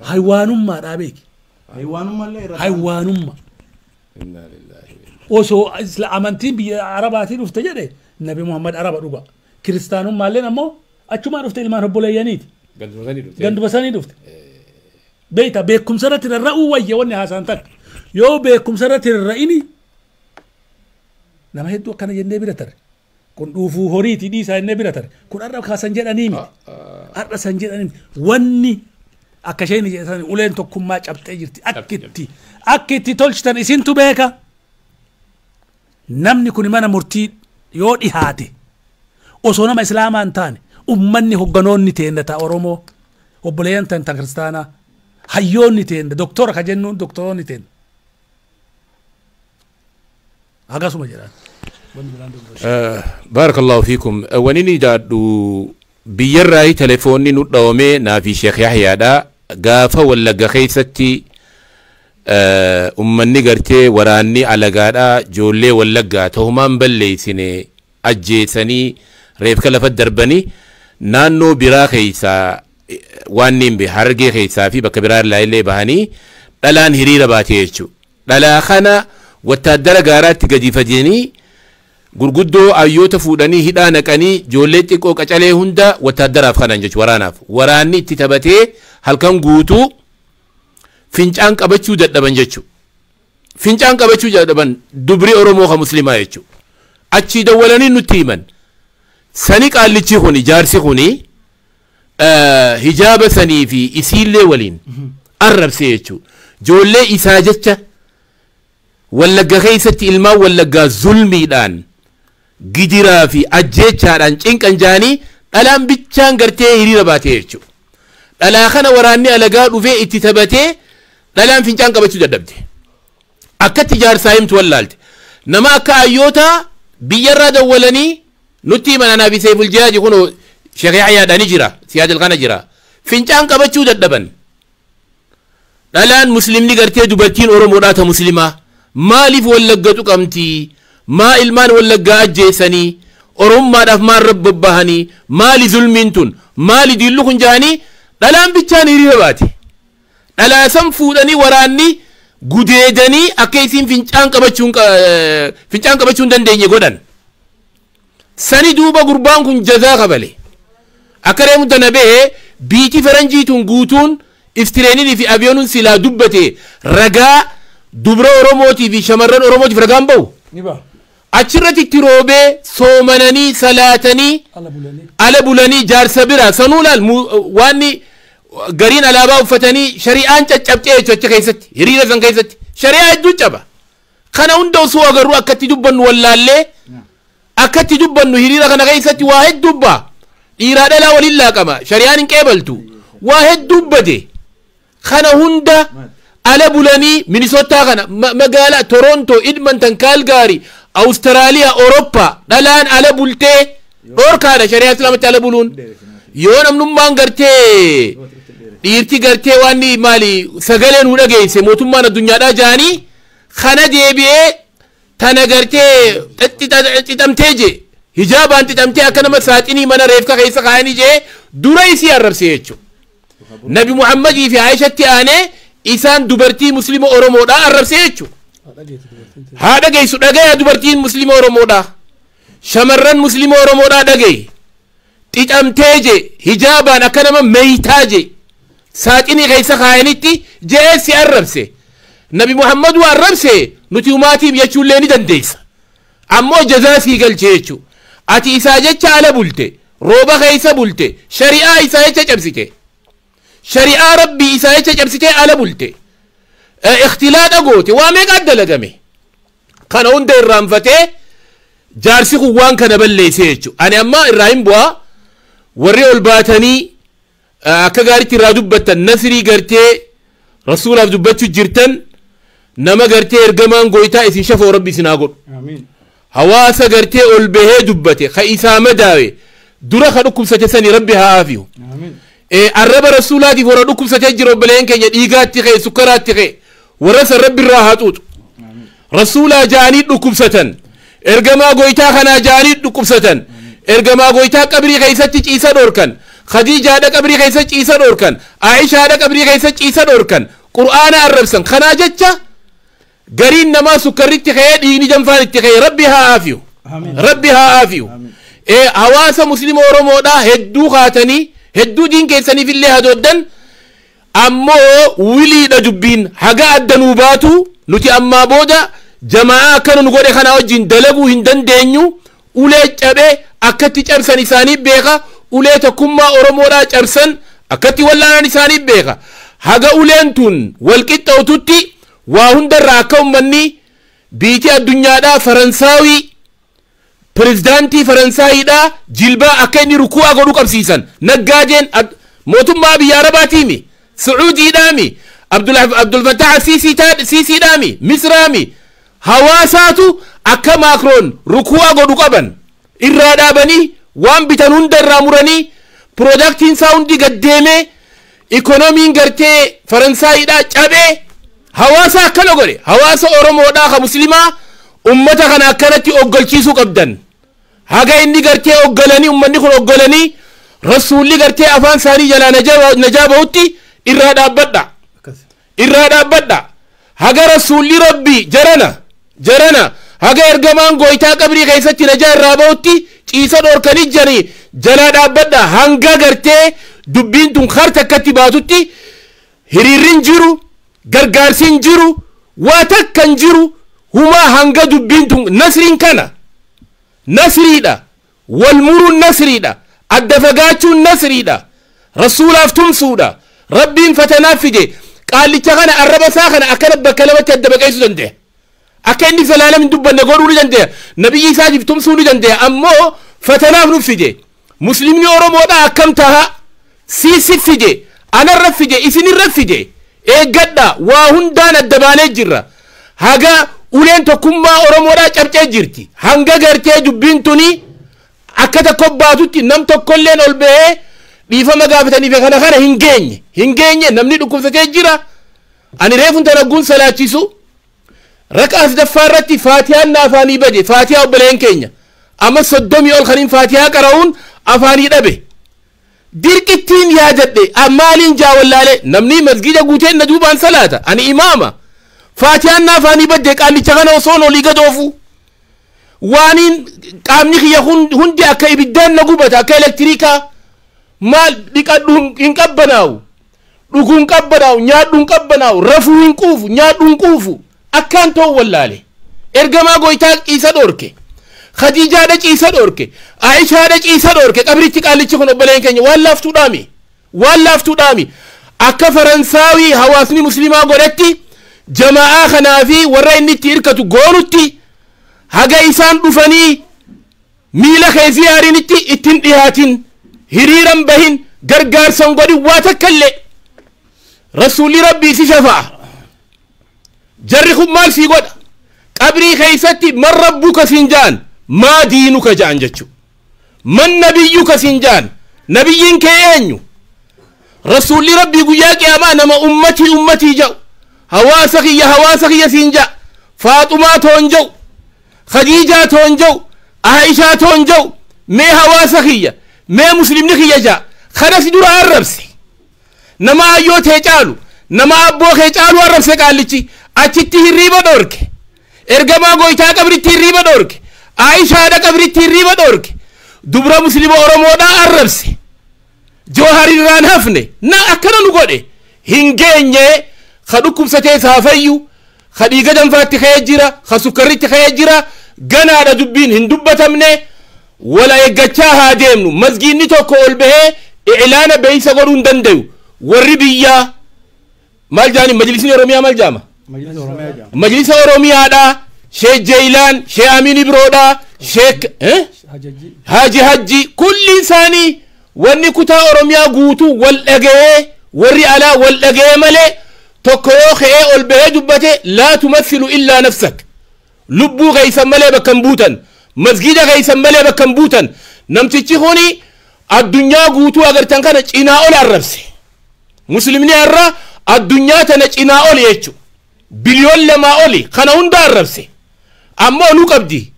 haywaanummaadhaa beeki haywaanummaa osoo amantiin biyya Arabaatii dhufte jedhe Nabi Muhammad Araba dhuga kiristaanummaalleen ammoo achumaa dhufte ilmaan obboleeyyaniiti ganduma sanii dhufte beekta beekumsa irratti rarra'uu wayya wanni haasaan takka yoo beekumsa irratti rarra'ini nama hedduu akkana jennee bira tarre kun dhuufuu horiiti dhiisaa jennee bira tarre kun har'a kaasan jedhanii miti har'a san jedhanii miti wanni akka isheen jedhan uleen tokkummaa cabxee jirti akkitti tolchitan isintu beeka namni kun mana murtii yoo dhihaate osoo nama islaamaa hin taane ummanni hogganoonni teenna ta Oromoo obboleeyyan tan ta kiristaanaa hayyoonni teenna doktora ka jennuun doktoroonni teenna hagasuma jedhan. Barakallahu fiikum wanini daadhu biyyarraayi telefoonni nu dhawame naafi Sheekh Yahyaadha gaafa Wallagga keessatti ummanni gartee waraanni alagaadha ijoollee Wallaggaa ta'umaan balleessine ajjeesanii reefka lafa darbanii naannoo biraa keessaa waan niin be Harargee keessaa fi bakka biraa illee bahanii dhalaan hiriira baatee jechuudha. Dhalaa kana wattaaddara gaaraatti gadi fajeenii gurguddoo ayyoota fuudhanii hidhaa naqanii ijoollee xiqqoo qacalee hunda wattaaddaraaf kanan jechuudha waraanaaf. Waraanni itti taphatee halkan guutuu fincaan qabachuu dadhaban jechuudha. Fincaan qabachuu dadhaban dubri Oromoo ka muslimaa jechuudha. Achii dawwalanii nutti himan. Sani qaallichi kuni jaarsi kuni hijaaba sanii fi isiillee waliin arrabsee jechuudha. Ijoollee isaa jecha Wallagga keessatti ilmaan Wallaggaa zulmiidhaan gidiraa fi ajjeechaadhaan cinqan jaanii dhalaan bichaan gartee hiriira baatee jechuudha. Dhalaa kana waraanni alagaa dhufee itti taphatee dhalaan fincaan qabachuu dadhabde. Akkatti jaarsaa himtu wallaalte. Nama akka ayyootaa biyyarraa dawwalanii nutti himan anaa fi Seiful Jihaaji kun Sheekh Yahyaadhaan ni jira siyaadil kana jira. Fincaan qabachuu dadhaban. Dhalaan muslimni gartee dubartiin Oromoodhaa ta muslimaa maaliif Wallagga tuqamti? Maa ilmaan Wallaggaa ajjeesanii Oromummaadhaaf maal rabbabbahanii maali zulmiin tun maali diillu kun jaanii dhalaan bichaan hiriira baate. Dhalaa san fuudhanii waraanni gudeedanii akka isiin fincaan qabachuu hin dandeenye godhan. Sani duuba gurbaan kun jazaa kabale. Akka reemu danabee biitii faranjii tun guutuun iftireenii fi abiyoonuun silaa dubbate ragaa dubra Oromootii fi shamarran Oromootiif ragaan bahu. Achirratti itti roobee soomananii salaatanii ala bulanii jaarsa bira sanuu laal waanni gariin alaabaa uffatanii shari'aan caccabcee jechuudha achi keessatti hiriira san keessatti shari'aa hedduu caba. Kana hunda osoo agarru akkatti dubbannu wallaallee akkatti dubbannu hiriira kana keessatti waa hedduu ba'a. Dhiiraa dhalaa waliin laaqama shari'aan hin qeebaltu waa hedduu bade. Kana hunda Ala bulanii Minisootaa kana magaalaa Toronto, Edmonton, Calgary, Awustiraaliyaa, Awurooppaa dhalaan ala bultee dhoorkaadha shari'aa islaamatti ala buluun. Yoo namnummaan gartee dhiirti gartee waan maali sagalee nu dhageesse mootummaan addunyaadhaa jaanii kana deebi'ee tana gartee xixamtee je hijaabaan xixamtee akka nama saaxinii mana reefka keessa kaayanii jee dura isii arrabse jechuudha. Nabi Muhammadii fi Aayishatti aanee isaan dubartii muslima Oromoodhaa arrabse jechuudha. Haa dhageessu dhagaya dubartiin muslima Oromoodhaa. Shamarran muslima Oromoodhaa dhagaye. Xixamtee je hijaabaan akka nama meeytaa je saaxinii keessa kaayanitti je'ee si arrabse. Nabi Muhammadu arrabse nuti umaatiif jechuullee ni dandeessa. Ammoo jazaa sii galche jechuudha. Ati isaa jecha ala bulte, rooba keessa bulte, shari'aa isaa jecha cabsite. Shari'aa rabbii isaa jecha cabsitee ala bulte. Ikhtilaaxa goote waa meeqa dalagame. Kana hunda irraanfatee jaarsi kun waan kana balleesse jechuudha. Ani amma irraa hin bu'aa warri ol baatanii akka gaariitti irraa dubbattan nasrii gartee rasuulaaf dubbachuu jirtan nama gartee ergamaan gooytaa isin shafoo rabbi isin haa godhu. Hawaasa gartee ol bahee dubbate ka isaa madaawe dura ka dhukkubsate sani rabbi haa aafiyu. Arraba rasuulaatiif warra dhukkubsatee jiru obboleen keenya dhiigaatti ka'e sukkaraatti ka'e warra san rabbi irraa haa xuuxu. Rasuulaa ja'anii dhukkubsatan ergamaa gooytaa kanaa ja'anii dhukkubsatan ergamaa gooytaa qabrii keessatti ciisa dhoorkan Khadiijaadha qabrii keessa ciisa dhoorkan Aayishaadha qabrii keessa ciisa dhoorkan Qur'aana arrabsan kanaa jecha gariin namaa sukkarritti ka'ee dhiigni janfaan itti ka'e rabbi haa aafiyu. Rabbi haa aafiyu. Hawaasa muslima Oromoodhaa hedduu kaatanii hedduu diin keessaniif illee hadooddan ammoo wiliidha dubbiin haga adda nuu baatu nuti ammaa booda jamaa'aa akkana nu godhe kanaa wajjin dalaguu hin dandeenyu ulee cabee akkatti cabsan isaanii beeka ulee tokkummaa Oromoodhaa cabsan akkatti wallaanan isaanii beeka haga uleen tun wal qixxootutti waa hundarraa akka ummanni biitii addunyaadhaa Faransaawii pirezidaantii Faransaayidhaa jilbaa akka inni ruku'aa godhu qabsiisan naggaadeen mootummaa biyya Arabaatiimi Sucuudiidhaami Abdulfattah Siisiidhaami Misraami hawaasaatu akka Maakroon ruku'aa godhu qaban irraa dhaabanii waan bitan hunda irraa muranii piroodaaktiin isaa hundi gaddeemee ikoonomiin gartee Faransaayidhaa cabee hawaasa akkana godhe hawaasa Oromoodhaa ka muslimaa ummata kana akkanatti oggalchiisuu qabdan haga inni gartee oggalanii ummanni kun oggalanii rasuulli gartee afaan isaanii jalaa najaa bahutti irraa dhaabbadha irraa dhaabbadha haga rasuulli rabbi jarana haga ergamaan gooytaa qabrii keessatti najaa irraa bahutti ciisa dhoorkanii jiranii jalaa dhaabbadha hanga gartee dubbiin tun harta akkatti baatutti hiriirrin jiru gargaarsiin jiru waa takkan jiru huma hanga dubbiin tun nasriin kana nasriidha wal muruun nasriidha adda fagaachuun nasriidha rasuulaaf tumsuudha rabbiin fatanaaf fide qaallicha kana arraba isaa kana akkana bakka lamatti adda baqeessuu dandeenya akka inni zalaalam hin dubbanne godhuu ni dandeenya nabiyyi isaatiif tumsuu ni dandeenya ammoo fatanaaf nuuf fide muslimni Oromoodha akkam taha siisi fide anarra fide isinirra fide eeggadha waa hundaan adda baanee jirra haga uleen tokkummaa Oromoodhaa cabcee jirti hanga gartee dubbiin tuni akka tokko baatutti nam tokkolleen ol bahee dhiifama gaafataniif kana hin geenye namni dhukkubsatee jira ani reefun tanagguun salaachisu raqaa sadaffaa irratti faatiyaan na afaanii bade faatiyaa obboleen keenya amma 30 ol kaniin faatiyaa qara'uun afaanii dhabe dirqittiin yaadadhe maaliin jaawallaalee namni masgida guuteen na duubaan salaata ani imaama faatiyaan na afaanii badde qaallicha kana osoon olii gadoofu waaniin qaamni kiyya hundi akka ibiddaan na gubata akka elektiriikaa maal dhiqadhu hin qabbanaa'u dhuguu hin qabbanaa'u nyaadhu hin qabbanaa'u rafuu hin quufu nyaadhu hin quufu akkaan ta'u wallaale ergamaa gooytaa ciisa dhoorke Khadiijaadha ciisa dhoorke Aayishaadha ciisa dhoorke qabrichi qaallichi kun obboleen keenya waan laaftuu dhaami akka Faransaawii hawaasni muslimaa godhetti jamaa'aa kanaa fi warra inni itti hirkatu goonutti haga isaan dhufanii miila kee ziyaariinitti ittiin dhihaatin hiriiran bahin gargaarsan godhin waa takka illee rasuulli rabbii si shafa'a Jarri kun maal sii godha? Qabrii keeysatti man rabbuka siin ja'an, maa diinuka ja'an jechu. Man nabiyyuka siin ja'an, nabiyyiin kee eenyu? Rasuulli rabbii guyyaa qiyaamaa nama ummatii ummatii ja'u, hawaasa kiyya hawaasa kiyya siin ja'a. Faaxumaa toon ja'u, Khadiijaa toon ja'u, Aishaa toon ja'u, mee hawaasa kiyya, mee muslimni kiyya ja'a. Kana si dura arrabse. Nama ayyoo tee caalu, nama abboo kee caalu arrabse qaallichi. Achitti hirriiba dhoorke. Ergamaa goytaa qabritti hirriiba dhoorke. Aishaadha qabritti hirriiba dhoorke. Dubra muslima Oromoodhaa arrabse. Jawhar irraan hafne na akkana nu godhe. Hin geenye ka dhukkubsatee saafayyu, ka dhiiga danfaatti ka'ee jira, ka sukkarritti ka'ee jira. Ganaadha dubbiin hin dubbatamne. Wala eeggachaa haa deemnu. Masgiinni tokko ol bahee i'laana beeysa godhuu hin dandayu. Warri biyyaa maal jaani? Majlisni Oromiyaa maal jaama? Majlisa Oromiyaadha. Sheekh Jeeyilaan, Sheekh Amiin Ibroodha, Sheekh Haji Hajji kulli isaanii wanni kutaa Oromiyaa guutuu wal dhaga'ee, warri alaa wal dhaga'ee malee tokko yoo ka'ee ol bahee dubbate laa tumathilu illaa nafsak. Lubbuu keeysan malee bakka hin buutan, masgida keeysan malee bakka hin buutan. Namtichi kuni addunyaa guutuu agartan kana cinaa ol arrabse. Muslimni har'a addunyaa tana cinaa ol jechuudha. Biliyoon 2 oli kana hunda arrabse. Ammoo nu qabdi,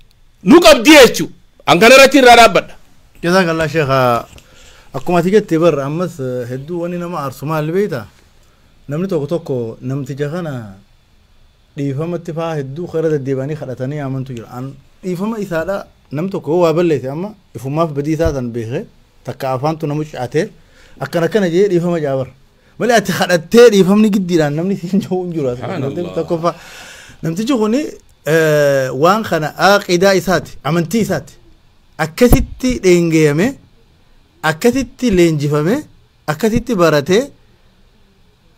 nu qabdi jechuudha. An kana irratti irraa dhaabbadha. Jazakallah Sheekh. Akkuma ati jette bar ammas hedduu wanni nama aarsu maal beektaa? Namni tokko tokko namticha kana dhiifamatti faa hedduu kara deddeebi'anii kadhatanii amantu jira. An dhiifama isaadha namni tokko waa balleesse amma ifumaaf badii isaa san beekee takka afaantu nama cucatee akkana akkana jee dhiifama jaabar. Malee ati kadhattee dhiifamni giddiidhaan namni siin jiru hin jiru. Tokkoffaa namtichi kuni waan kana aqidaa isaati, amantii isaati akkasitti dheengeeyame, akkasitti leenjifame, akkasitti baratee,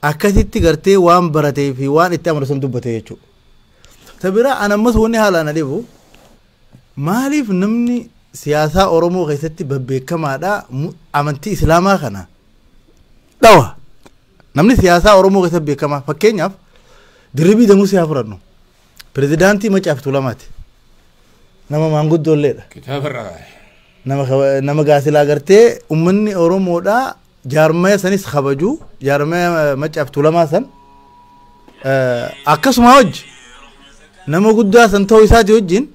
akkasitti gartee waan baratee fi waan itti amanu sun dubbate jechuudha. Ta biraa an ammas wanni haalaan dhibu maaliif namni siyaasaa Oromoo keessatti babbeekamaadha amantii Islaamaa kana dhawa. Namni siyaasaa Oromoo keessatti beekamaa fakkeenyaaf Dirribii Damusee haa fudhannu. Pirezidaantii Macaa fi Tuulamaati. Nama maanguddoolleedha. Nama gaasilaa gartee uummanni Oromoodhaa jaarmaya sanis kabaju, jaarmaya Macaa fi Tuulamaa san akkasuma wajji nama guddaa san ta'uu isaati wajjin,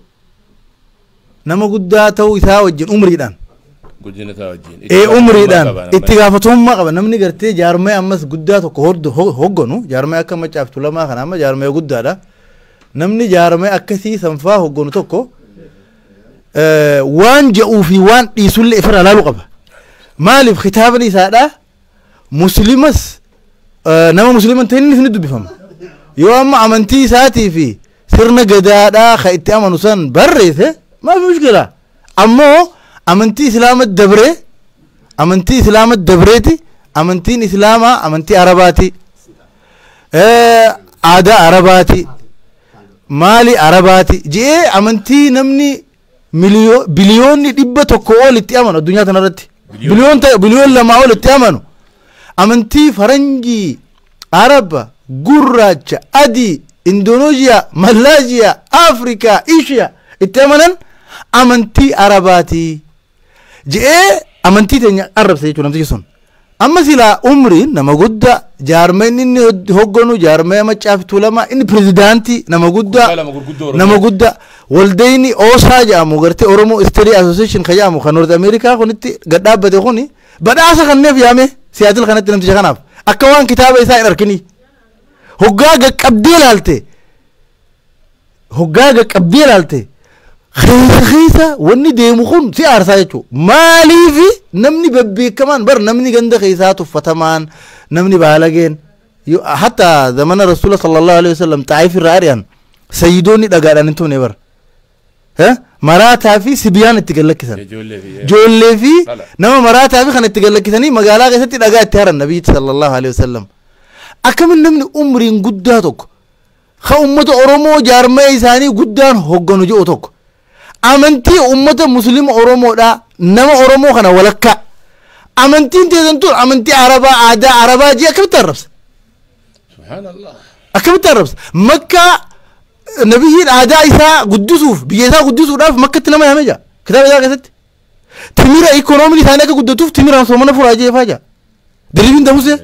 nama guddaa ta'uu isaa wajjin umriidhaan. Guddina isaa wajjin. Umriidhaan itti gaafatamummaa qaba. Namni gartee jaarmaya ammas guddaa tokko hogganu, jaarmaya akka Macaa fi Tuulamaa kana amma jaarmaya guddaadha. Namni jaarmaya akkasii sanfaa hogganu tokko waan je'uu fi waan dhiisullee ifirraa laaluu qaba. Maaliif kitaabni isaadha muslimas nama muslima hin ta'in ni dubbifama. Yoo amma amantii isaatii fi sirna gadaadhaa ka itti amanu san barreesse maafi mushkila. Ammoo amantii islaama dabree, amantii islaama dabreeti, amantiin islaamaa amantii arabaati, aadaa arabaati, maali arabaati je'ee amantii namni biliyoonni 100 ol itti amanu addunyaa tanarratti, biliyoon 2 ol itti amanu, amantii faranjii, araba, gurraacha, adii, Indoneeziyaa, Malaaziyaa, Afrikaa, Ishiyaa itti amanan amantii arabaati je'ee amantii teenya arrabse jechuudha namtichi sun. Amma silaa umriin nama guddaa jaarmeen inni hogganu jaarmee Macaa fi Tuulamaa inni pirezidaantii nama guddaa, nama guddaa waldayni Oosaa jedhamu gartee Oromoo Study Association kan jedhamu kan North America kunitti gad dhaabbate kuni badhaasa kanneef yaame Siyaatil kanatti namticha kanaaf akka waan kitaaba isaa hin arginii. Hoggaa qaqqabdee ilaalte, hoggaa qaqqabdee ilaalte keessa keessa wanni deemu kun si aarsaa jechuudha. Maaliif namni babbeekamaan bar namni ganda keessaa tuffatamaan namni baalageen hatta zamana Rasuula sallallahu alaihi wasallam Xaayif irraa ari'an sayyidoonni dhagaadhaan hin tumne bar. Maraataa fi sibiyaan itti gallakkisan. Ijoollee fi nama maraataa fi kan itti gallakkisanii magaalaa keessatti dhagaa itti haran nabiyyi sallallahu alaihi wasallam. Akkamiin namni umriin guddaa tokko ka uummata Oromoo jaarmaya isaanii guddaan hogganu jedhu tokko amantii uummata muslima Oromoodhaa nama Oromoo kana walakkaa amantiin teessan tun amantii Arabaa aadaa Arabaa jee akkamitti arrabsa? Subhaanallah. Akkamitti arrabsa? Makkaa nabiyyiin aadaa isaa guddisuuf, biyya isaa guddisuudhaaf Makkatti nama yaamee jira kitaaba isaa keessatti. Timira ikoonomiin isaanii akka guddatuuf timiraan soomana furaa jeefaa jira. Dirribiin Damusee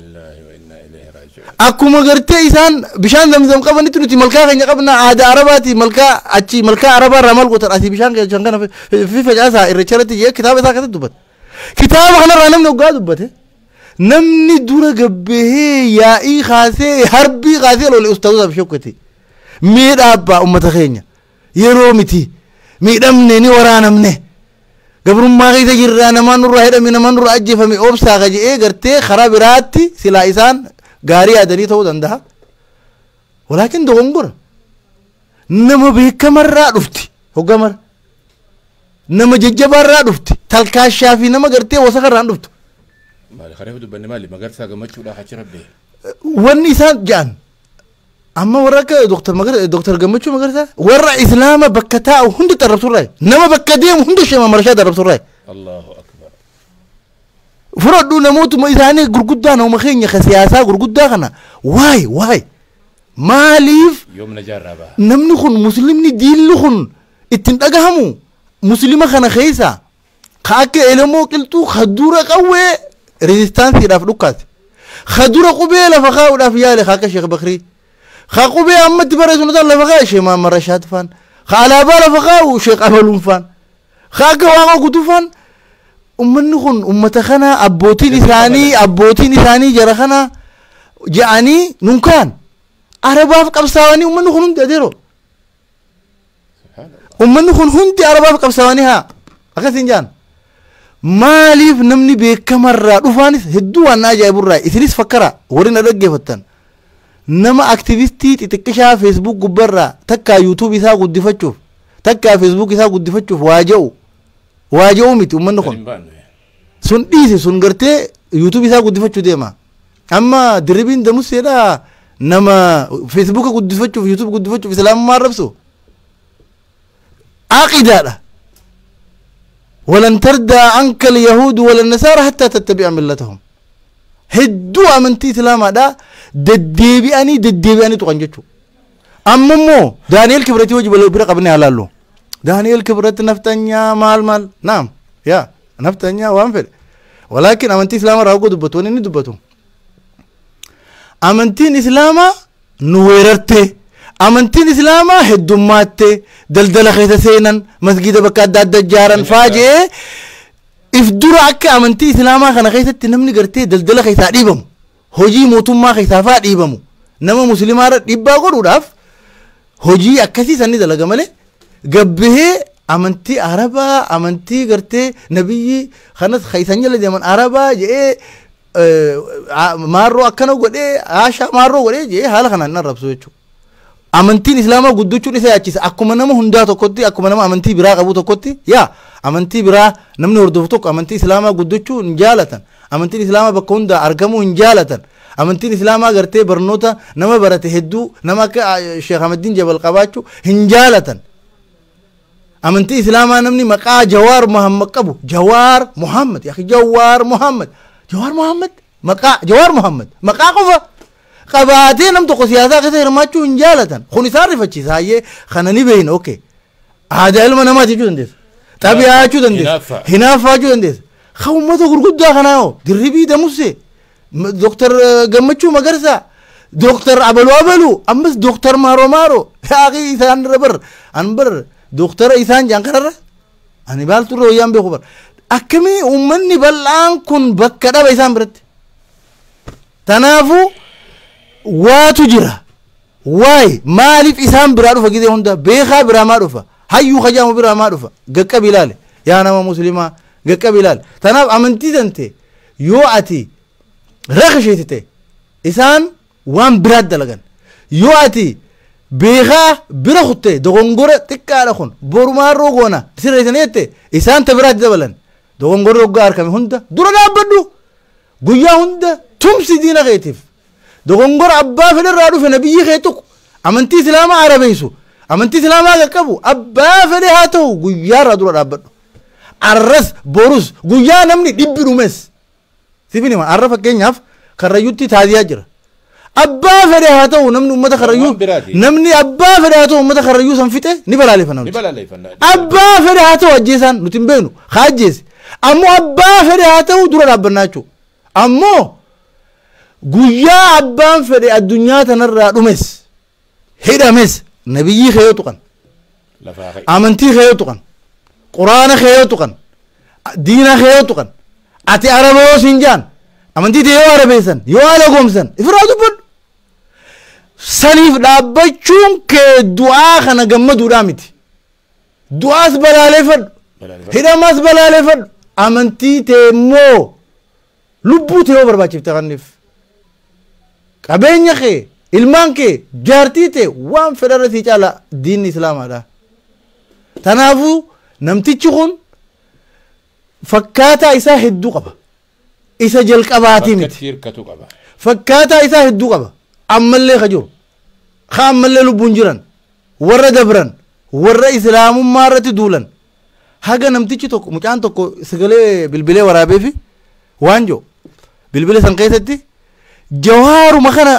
akkuma gartee isaan bishaan Zamzam qabanitti nuti malkaa keenya qabna, aadaa Arabaati, malkaa achi, malkaa Arabaa irraa maal gootan, asii bishaan keenya kana fi facaasaa Irreecha irratti jee kitaaba isaa keessatti dubbata. Kitaaba kanarraa namni hoggaa dubbate, namni dura gabbahee yaa'ii kaasee harbii kaasee lole ustaazotaaf shokkate. Mee dhaabbaa ummata keenya, yeroo miti miidhamne, ni waraanamne, gabrummaa keessa jirraa, namaan nurraa hidhame, namaan nurraa ajjeefame, obsaa ka je'ee gartee karaa biraatti silaa isaan gaarii yaadanii ta'uu danda'a. Walaakin dogongora nama beekamarraa dhufti, hoggamara nama jajjabaarraa dhufti, talkaashaa fi nama gartee wasakarraan dhuftu. Maali kareef dubbanne, maali Magarsaa Gammachuudhaaf achi rabbee. Wanni isaan jedhan amma warra akka Doktar Gammachuu Magarsaa warra Islaama bakka taa'u hundi arrabsurraa, nama bakka deemu hundi shema marashaa arrabsurraa. Allahu akbar. Fudhadhu, namootuma isaanii gurguddaa, nama keenya ka siyaasaa gurguddaa kana, waay waay, maaliif Yoom na jaarraa baha. Namni kun muslimni diilli kun ittiin dhagahamu muslima kana keessa ka akka Elemoo Qilxuu ka dura qawwee rezistaansiidhaaf dhukkaate, ka dura qubee lafa kaa'uudhaaf yaale, ka akka Sheekh Bakrii, ka qubee ammatti barreessu nutaan lafa kaa'e Sheekh Mahammad Rashaad faan, ka alaabaa lafa kaa'u Sheekh Amaluun faan, ka akka Waaqa Guutuu faan. Ummanni kun ummata kana abbootiin isaanii jara kana je'anii nun kaan Arabaaf qabsaa'anii, ummanni kun hundi, adeero, ummanni kun hundi Arabaaf qabsaa'anii haa akkasin jaan. Maaliif namni beekamarraa dhufaanis hedduu waan na ajaa'iburraa isinis fakkara warri na dhaggeeffattan, nama aktivistii xixiqqishaa Facebook gubbarraa takkaa YouTube isaa guddifachuuf, takkaa Facebook isaa guddifachuuf waa je'u miti ummanni kun. Sun dhiise, sun gartee YouTube isaa guddifachuu deema. Amma Dirribiin Damuseedha, nama Facebooka guddifachuuf, YouTube guddifachuuf Islaamummaa arrabsu, aqidaadha. ولن ترضى عنك اليهود ولا النصارى حتى تتبع ملتهم. Hedduu amantii Islaamaadha deddeebi'anii deddeebi'anii tuqan jechuudha. Amma immoo Daani'el Kibratii hojii bira qabnee halaallu. Daani'el Kibrat naftanyaa maal maal naam yaa naftanyaa waan fedhe. Walaakin amantii Islaamaa irraa hoggoo dubbatu, wanni inni dubbatu, amantiin Islaamaa nu weerarte, amantiin Islaamaa heddummaatte, daldala keessa seenan, masgiida bakka adda adda ijaaran faajee if dura akka amantii Islaamaa kana keessatti namni gartee daldala keessaa dhiibamu, hojii mootummaa keessaa faa dhiibamu, nama musliimaarra dhiibbaa godhuudhaaf hojii akkasii sanni dalaga malee, gabbahee amantii Arabaa, amantii gartee nabiyyi kanas isan jala deeman Arabaa jedhee, maarroo akkana godhee, haashaa maarroo godhee jedhee haala kanaan hin arrabsu jechuudha. Amantiin Islaamaa guddachuun isa yaachisa. Akkuma nama hundaa tokkotti, akkuma nama amantii biraa qabu tokkotti, yaa amantii biraa namni hordofu tokko amantii Islaamaa guddachuu hin jaalatan, amantiin Islaamaa bakka hundaa argamuu hin jaalatan, amantiin Islaamaa gartee barnoota nama barate hedduu, nama akka Sheekh Ahmadiin Jabal qabaachuu hin jaalatan. Amantii Islaamaa namni maqaa Jawaar Muhammad qabu, Jawaar Muhammad, yaa Jawaar Muhammad, Jawaar Muhammad, maqaa Jawaar Muhammad maqaa qofa qabaatee nam tokko siyaasaa keessa hirmaachuu hin jaalatan. Kun isaan rifachiisa. Hayyee, kana ni beeyna. Okay, aadaa ilma namaati jechuu dandeessa, xabi'aa jechuu dandeessa, hinaaffaa jechuu dandeessa. Ka ummata gurguddaa kanaa hoo, Dirribii Damusee, Dooktar Gammachuu Magarsaa, Dooktar Abaluu Abaluu, ammas Dooktar Maaroo Maaroo, yaaqii isaan irra bar an bar dooktara isaan jaan kanarra ani baaltu irra wayyaan beeku bar. Akkamii ummanni bal'aan kun bakka dhaba isaan biratti? Tanaafuu waatu jira. Waay, maaliif isaan biraa dhufa gizee hunda? Beekaa biraa maa dhufa? Hayyuu kajaamu biraa maa dhufa? Gaqqabi ilaale, yaa nama muslimaa, gaqqabi ilaale. Tanaaf amantii tante yoo ati rakasheetite, isaan waan biraat dalagan. Yoo ati beekaa bira kutte, dogongora xiqqaadha kun, borumaarroo goona sirreessanii jette, isaan ta biraatti dabalan. Dogongorri hoggaa argame hunda dura dhaabbadhu, guyyaa hunda tumsi diina keetiif. Dogongora abbaa fedhe irraa dhufe, nabiyyi kee tuqu, amantii Islaamaa arabeessu, amantii Islaamaa qaqqabu, abbaa fedhe haa ta'u, guyyaarraa dura dhaabbadhu. Arras borus guyyaa namni dhibbi dhumes sifin hima. Arra fakkeenyaaf Karrayyutti taaziyaa jira. Abbaa fedhe haa ta'u namni uummata Karrayyuu namni abbaa fedhe haa ta'u uummata Karrayyuu san fixe ni balaaleffanna. Abbaa fedhe haa ta'u ajjeesaan nuti hin beeknu haa ajjeese. Ammoo abbaa fedhe haa ta'u dura dhaabbannaa jechuudha. Ammoo guyyaa abbaan fedhe addunyaa tanarraa dhumes hidhames nabiyyii kee yoo tuqan amantii kee yoo tuqan quraana kee yoo tuqan diina kee yoo tuqan ati araba yoo siin jaan amantii tee yoo arabeessan yoo haala goomsan ifirraa dubbadhu. Saniif dhaabbachuun kee du'aa kana gammaduudhaa miti. Du'aas balaaleeffadhu. Hidhamaas balaaleeffadhu. Amantii tee immoo lubbuu tee yoo barbaachifte kanniif. Qabeenya kee, ilmaan kee, jaartii tee waan fedharra sii caala diinni islaamaadha. Kanaafuu namtichi kun fakkaataa isaa hedduu qaba. Isa jalqabaatii miti. Fakkaataa isaa hedduu qaba. Ammallee ka jiru. Ka ammallee lubbuun jiran. Warra dabran. Warra islaamummaa irratti duulan. Haga namtichi tokko mucaan tokko sagalee bilbilee waraabee fi waan jiru. Bilbila san keessatti jawaaruma kana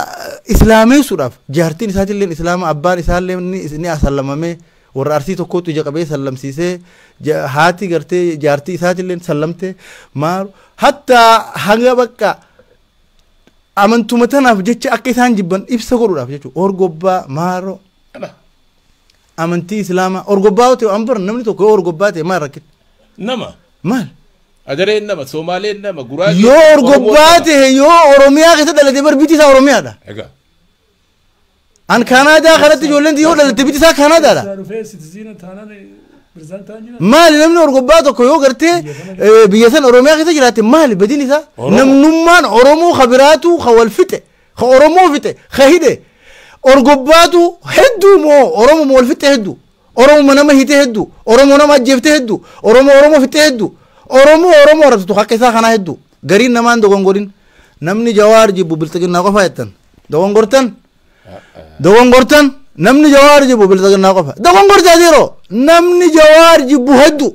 islaameessuudhaaf jaartiin isaatillee islaama abbaan isaallee ni asallamamee warra arsii tokkotu ija qabee sallamsiisee haati gartee jaartii isaatillee sallamtee maaru hattaa hanga bakka amantuma tanaaf jecha akka isaan jibban ibsa godhuudhaaf jechuudha orgobbaa maaroo amantii islaamaa orgobbaa ta'e an bara namni tokko yoo orgobbaa ta'e maal rakkate nama maal adareen nama Somaaleen nama Guraagee yoo orgobbaa ta'e yoo Oromiyaa keessa dhalate bar biti isaa Oromiyaadha. Egaa An Kanaadaa kanatti ijoolleen yoo dhalatte biti isaa Kanaadaadha. Maali namni orgobbaa tokko yoo gartee biyya san Oromiyaa keessa jiraatte maali badiin isaa? Namnummaan Oromoo ka biraatu ka wal fixe ka Oromoo fixe ka hidhe orgobbaatu hedduu moo Oromoo wal fixe hedduu Oromoo nama hite hedduu Oromoo nama ajjeefte hedduu Oromoo Oromoo fixe hedduu Oromoo Oromoo arabsitu akka isaa kanaa hedduu gariin namaan dogongorin namni Jawaar jibbu bilxiginnaa qofa jettan dogongortan dogongortan namni Jawaar jibbu bilxiginnaa qofa dogongortaa yeroo namni Jawaar jibbu hedduu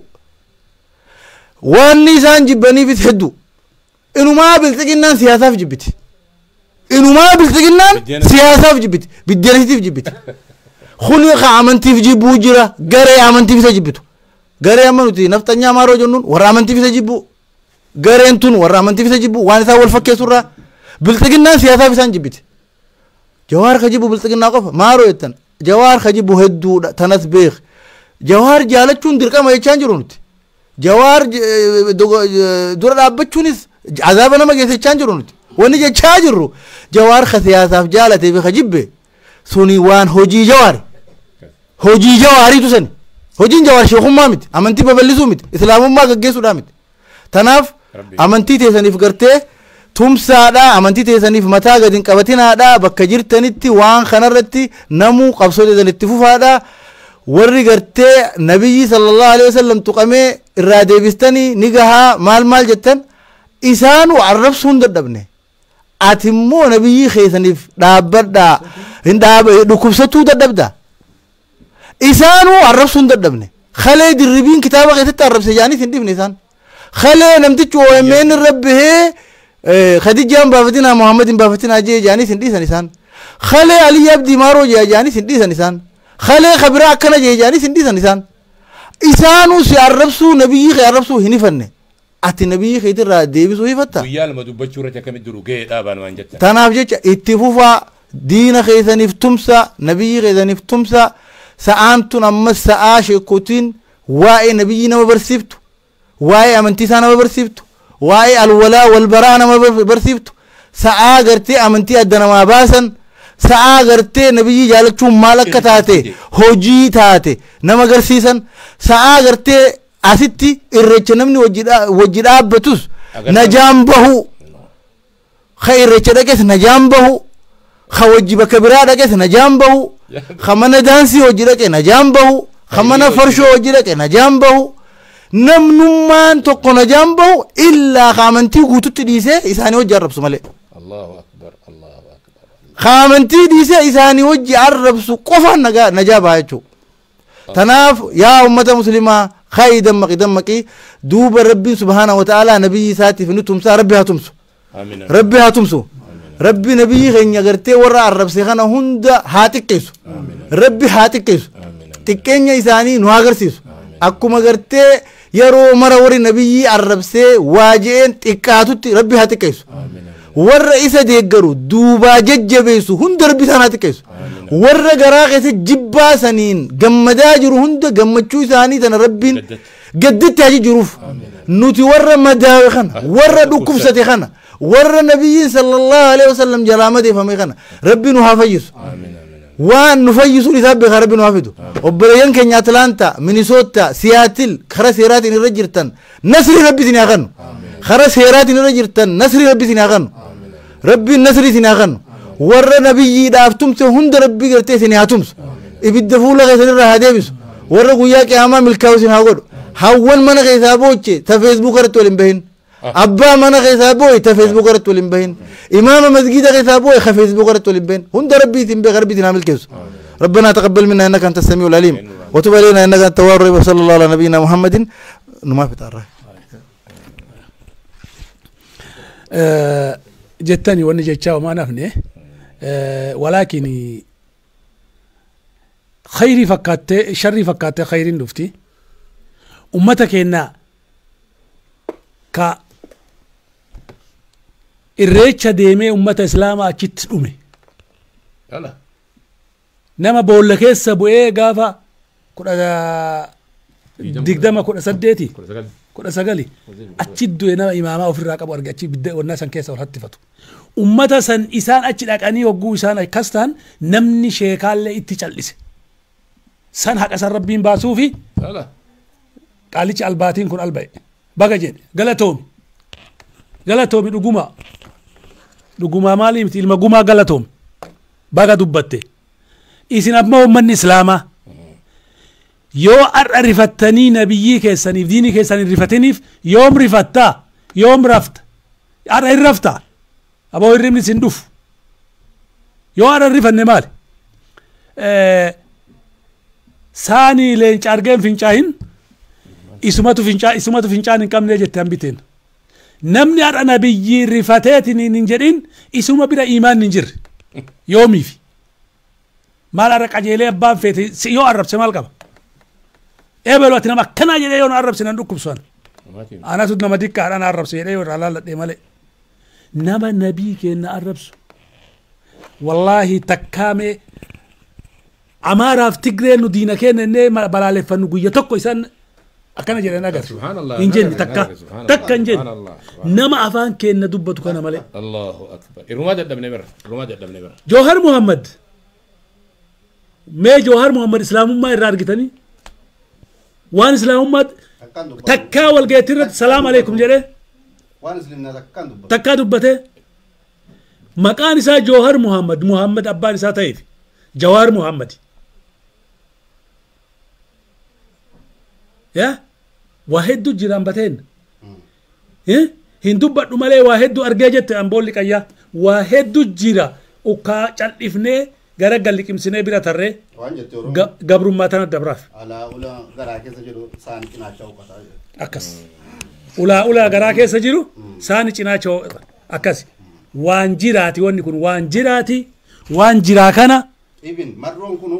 wanni isaan jibbaniifis hedduu inumaa bilxiginnaan siyaasaaf jibbiti inumaa bilxiginnaan siyaasaaf jibbiti biddeenasiitiif jibbiti kuni ka amantiif jibbuu jira garee amantiif isa jibbitu garee amma nuti nafxanyaa maaroo jennuun warra amantiif isa jibbu gareen tun warra amantiif isa jibbu waan isaan wal fakkeessurraa bilxiginnaan siyaasaaf isaan jibbiti Jawaar ka jibbu bilxiginnaa qofa maaroo jettan Jawaar ka jibbu hedduudha tanas beek Jawaar jaalachuun dirqama jechaan jiru nuti Jawaar dura dhaabbachuunis azaaba nama geessa jechaan jiru nuti wanni jechaa jirru Jawaar ka siyaasaaf jaalatee fi ka jibbe suni waan hojii Jawaari hojii Jawaariitu sani hojiin Jawaar sheekummaa miti amantii babal'isuu miti islaamummaa gaggeessuudhaa miti tanaaf amantii teessaniif gartee tumsaadha amantii teessaniif mataa gadi hin qabatinaadha bakka jirtanitti waan kanarratti namuu qabsoo teessanitti fufaadha warri gartee nabiyyi sallallahu alaihi wasallam tuqamee irraa deebistanii ni gahaa maal maal jettan isaanu arrabsuu hin dadhabne ati immoo nabiyyi keessaniif dhaabbadhaa hin dhukkubsatuu dadhabda isaanu arrabsuu hin dadhabne kalee dirribiin kitaaba keessatti arrabse jaaniis hin dhifne isaan kalee namtichi OMN irra bahee Khadijaan baafatinaa Muhammadin baafatinaa jee jaaniis hin dhiisan isaan kalee Aliyyi Abdii Maaroo jee jaaniis hin dhiisan isaan kalee kabiraa akkana jee jaaniis hin dhiisan isaan isaanuu si arrabsuu nabiyyi kee arrabsuu hin ifanne ati nabiyyi keetirraa deebisuu hifatta. Guyyaa lama dubbachuu irratti akkamitti duru gahee dhaabaan waan jettan. Tanaaf jecha itti fufaa diina keessaniif tumsa nabiyyi keessaniif tumsa sa'aan tun ammas sa'aa sheekotiin waa'ee nabiyyi nama barsiiftu waa'ee amantii isaa nama barsiiftu waa'ee alwalaa walbaraa nama barsiiftu sa'aa gartee amantii adda namaa baasan sa'aa gartee nabiyyi jaalachuun maal akka taate hojii taate nama agarsiisan sa'aa gartee asitti irreecha namni wajji dhaabbatus najaan bahu ka irreecha dhaqes najaan bahu ka wajji bakka biraa dhaqes najaan bahu ka mana daansii wajji dhaqe najaan bahu ka mana farshoo wajji dhaqe najaan bahu namnummaan tokko najaan bahu illaa ka amantii guututti dhiisee isaanii wajji arrabsu malee. Allahu akbar Allahu akbar. Ka amantii dhiisee isaanii wajji arrabsu qofaan najaa baha jechuudha. Tanaaf yaa ummata muslimaa خاي دمقي دمقي دوب ربي سبحانه وتعالى نبي ساتي في نتمسا ربي هتمسو آمين ربي هتمسو Rabbi nabiyyi keenya gartee warra arrabse kana hunda haa xiqqeessu. Rabbi haa xiqqeessu. Xiqqeenya isaanii nu haa agarsiisu. Akkuma gartee yeroo mara warri nabiyyi arrabsee waa je'een xiqqaatutti Rabbi haa xiqqeessu. Warra isa deeggaru duubaa jajjabeessu hunda Rabbi isaan haa xiqqeessu. Warra garaa keessa jibbaa saniin gammadaa jiru hunda gammachuu isaanii tana Rabbiin gadditti haa jijjiiruuf. Nuti warra madaawe kana, warra dhukkubsate kana, warra nabiyyiin sallallahu alaihi wasallam jalaa madeeffame kana Rabbi nu haa fayyisu. Waan nu fayyisuun isaa beekaa Rabbi nu haa fidu. Obboleeyyan keenya Atlaanta, Minisoota, Siyaatil karaa seeraatiin irra jirtan nasrii Rabbi isin haa kennu. Karaa seeraatiin irra jirtan nasrii Rabbi isin haa kennu. Rabbiin nasrii isin haa kennu. Warra nabiyyiidhaaf tumse hunda Rabbi gartee isin haa tumsu. Ibidda fuula keessan irraa haa deebisu. Warra guyyaa qiyaamaa milkaa'u isin haa godhu. Hawwan mana keessaa booche ta feesbuuk irratti wal hin bahin. Abbaa mana keessaa boo'e ta feesbuuk irratti wal hin bahin. Imaama masgiida keessaa boo'e ka feesbuuk irratti wal hin bahin. Hunda Rabbi isin beeka, Rabbi isin haa milkeessu. ربنا تقبل منا انك انت السميع العليم وتب علينا انك انت التواب الرحيم وصلى الله على نبينا محمد. نما في تعرف جتني وني جتشاو ما نفني ولكن خيري فكات شري فكات خيرين دفتي أمتك إن ka irreecha deemee ummata islaamaa achitti dhume. Nama boolla keessa bu'ee gaafa 20 18 19 achi du'e nama imaamaa ofirraa qabu arge achi bidda wannaa san keessa ol hattifatu. Ummata san isaan achi dhaqanii hogguu isaan akkas ta'an namni sheekaallee itti callise. San haqa san Rabbiin baasuufi qaalichi albaatiin kun alba'e. Baga jedhe galatoomi. Galatoomi dhugumaa. Dhugumaa maalii miti ilma gumaa galatoomi. Baga dubbatte. Isin ammoo uummanni islaamaa yoo har'a rifattanii nabiyyii keessaniif diinii keessanii rifatiniif yoom rifattaa yoom rafta har'a hin raftaa aboo hirribni isin dhufu yoo har'a hin rifanne maali saanii leenca argeen fincaahin isumatu fincaan hin qabne jette hambiteen namni har'a nabiyyii rifateetiin hin jedhin isuma bira iimaan hin jirre yoomiifi maal har'a qajeelee abbaan feete yoo arrabse maal qaba eebelu ati nama akkanaa jedhee yoo na arrabse nan dhukkubsan anatu nama diqqaadha na arrabse jedhee yoo irraa laalladhee malee nama nabii keenna arrabsu wallaahi takkaamee Amaaraaf Tigree nu diina keenya innee balaaleffannu guyya tokko isaan akkana jedhan agarra hin jenne takka takka hin jenne nama afaan keenna dubbatu kana malee. Allahu akbar. Irrumaa dadhabne bira. Irrumaa dadhabne bira. Joohar Muhammad mee Joohar Muhammad islaamummaa irraa argitanii waan islaamummaa takkaa walgeettii irratti salaam aleekum jedhee takkaa dubbatee maqaan isaa Joohar Muhammad Muhammad abbaan isaa ta'eef Jawaar Muhammad. Yaa waa hedduu jiraan bateen hin dubbadhu malee waa hedduu argee jette amboolli qayyaa waa hedduu jira ukkaa cal'ifnee gara galliqimsinee bira tarree gabrummaa tana dabraaf. Akkas. Ulaa ulaa garaa keessa jiru saani cinaacha akkas. Waan jiraati wanni kun waan jiraati waan jiraa kana. Ibin marroon kunu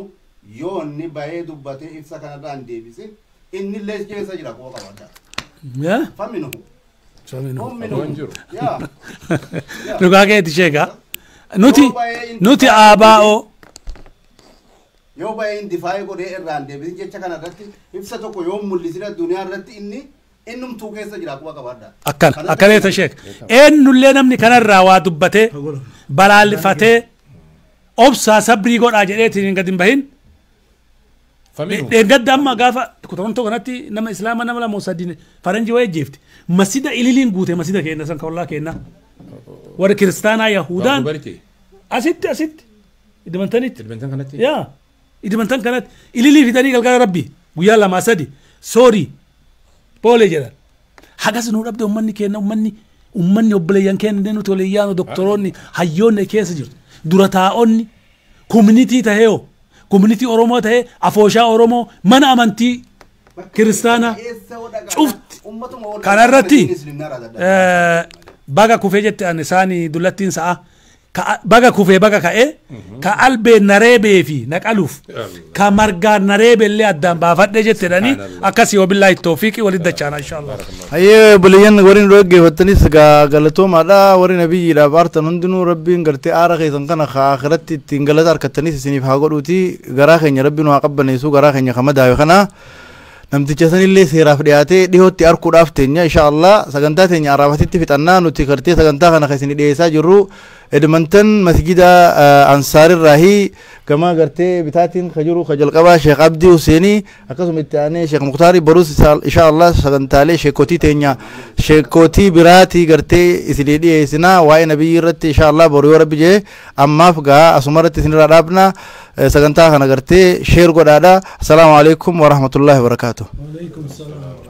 yoo inni bahee dubbatee ibsa kanarraa hin deebisin inni illee keessa jira quba qabaadha. Faminu. Faminu. Dhugaa keeti sheekaa. Nuti ABO. Yoo bahee indifaayee godhee irraa hin deebisin jecha kanarratti ibsa tokko yoo mul'isina duniyaa irratti inni innumtuu keessa jira quba qabaadha. Akkana akkaneeta sheek. Eenyullee namni kanarraa waa dubbatee balaalfatee obsaa sabrii godhaa jedheetiin hin gadi hin bahin. Dheengadda amma gaafa Toronto kanatti nama islaama nama lama sadiin faranjii wayii jeefti. Masjida ililiin guute masjida keenya san kawallaa keenya. Warri kiristaanaa Yahudaan asitti asitti Edmontonitti. Yaa Edmonton kanatti ililii fidanii galgala rabbi guyyaa 2 3 soorii poolee jedhan. Hagas nuu dhabde uummanni keenya uummanni obboleeyyan keenya nuti waliin doktoroonni hayyoonni keessa jirtu. Dura taa'onni koominitii taheeyo koominitii Oromoo tahee afooshaa Oromoo mana amantii kiristaanaa cufti kanarratti baga kufee jette ani isaanii dullattiin sa'a Ka baga kufee baga ka'ee, ka albeen nareebee fi naqaluuf, ka margaan nareebe illee addaan baafadhe jettedhani. Akkasii, wabillaahi toofiiqi, walitti dachaana inshallah. Hayyee obboleeyyan, warri nu dhaggeeffattanis galatoomaadha. Warri nabiyyiidhaaf aartan hundinuu rabbiin gartee aara keessan kana akhiratti ittiin galata harkattanis isiniif haa godhuuti. Garaa keenya rabbi nu haa qabbaneessu, garaa keenya ka madaawe kana. Namticha sanillee seeraaf dhiyaatee dhihootti arkuudhaaf teenya insha Allah. Sagantaa teenya araafatitti fixannaa. Nuti gartee sagantaa kana kan isin dhiyeessaa jirru Edmonton masgida Ansaarirraahi, gama gartee bitaatiin ka jiru ka jalqabaa Sheekh Abdii Huseenii, akkasuma itti aanee Sheekh Muktaarii. Borus insha Allah sagantaalee sheekotii teenya, sheekotii biraatii gartee isinii dhiyeessinaa waa'ee nabiyyi irratti insha Allah boru yoo rabbi jee. Ammaaf gaa asuma irratti isinirraa dhaabna. Sagantaa kana gartee share godhaadha. Assalaamu alaikum warahmatullaahi wabarakaatuh. Waalaikum salaam.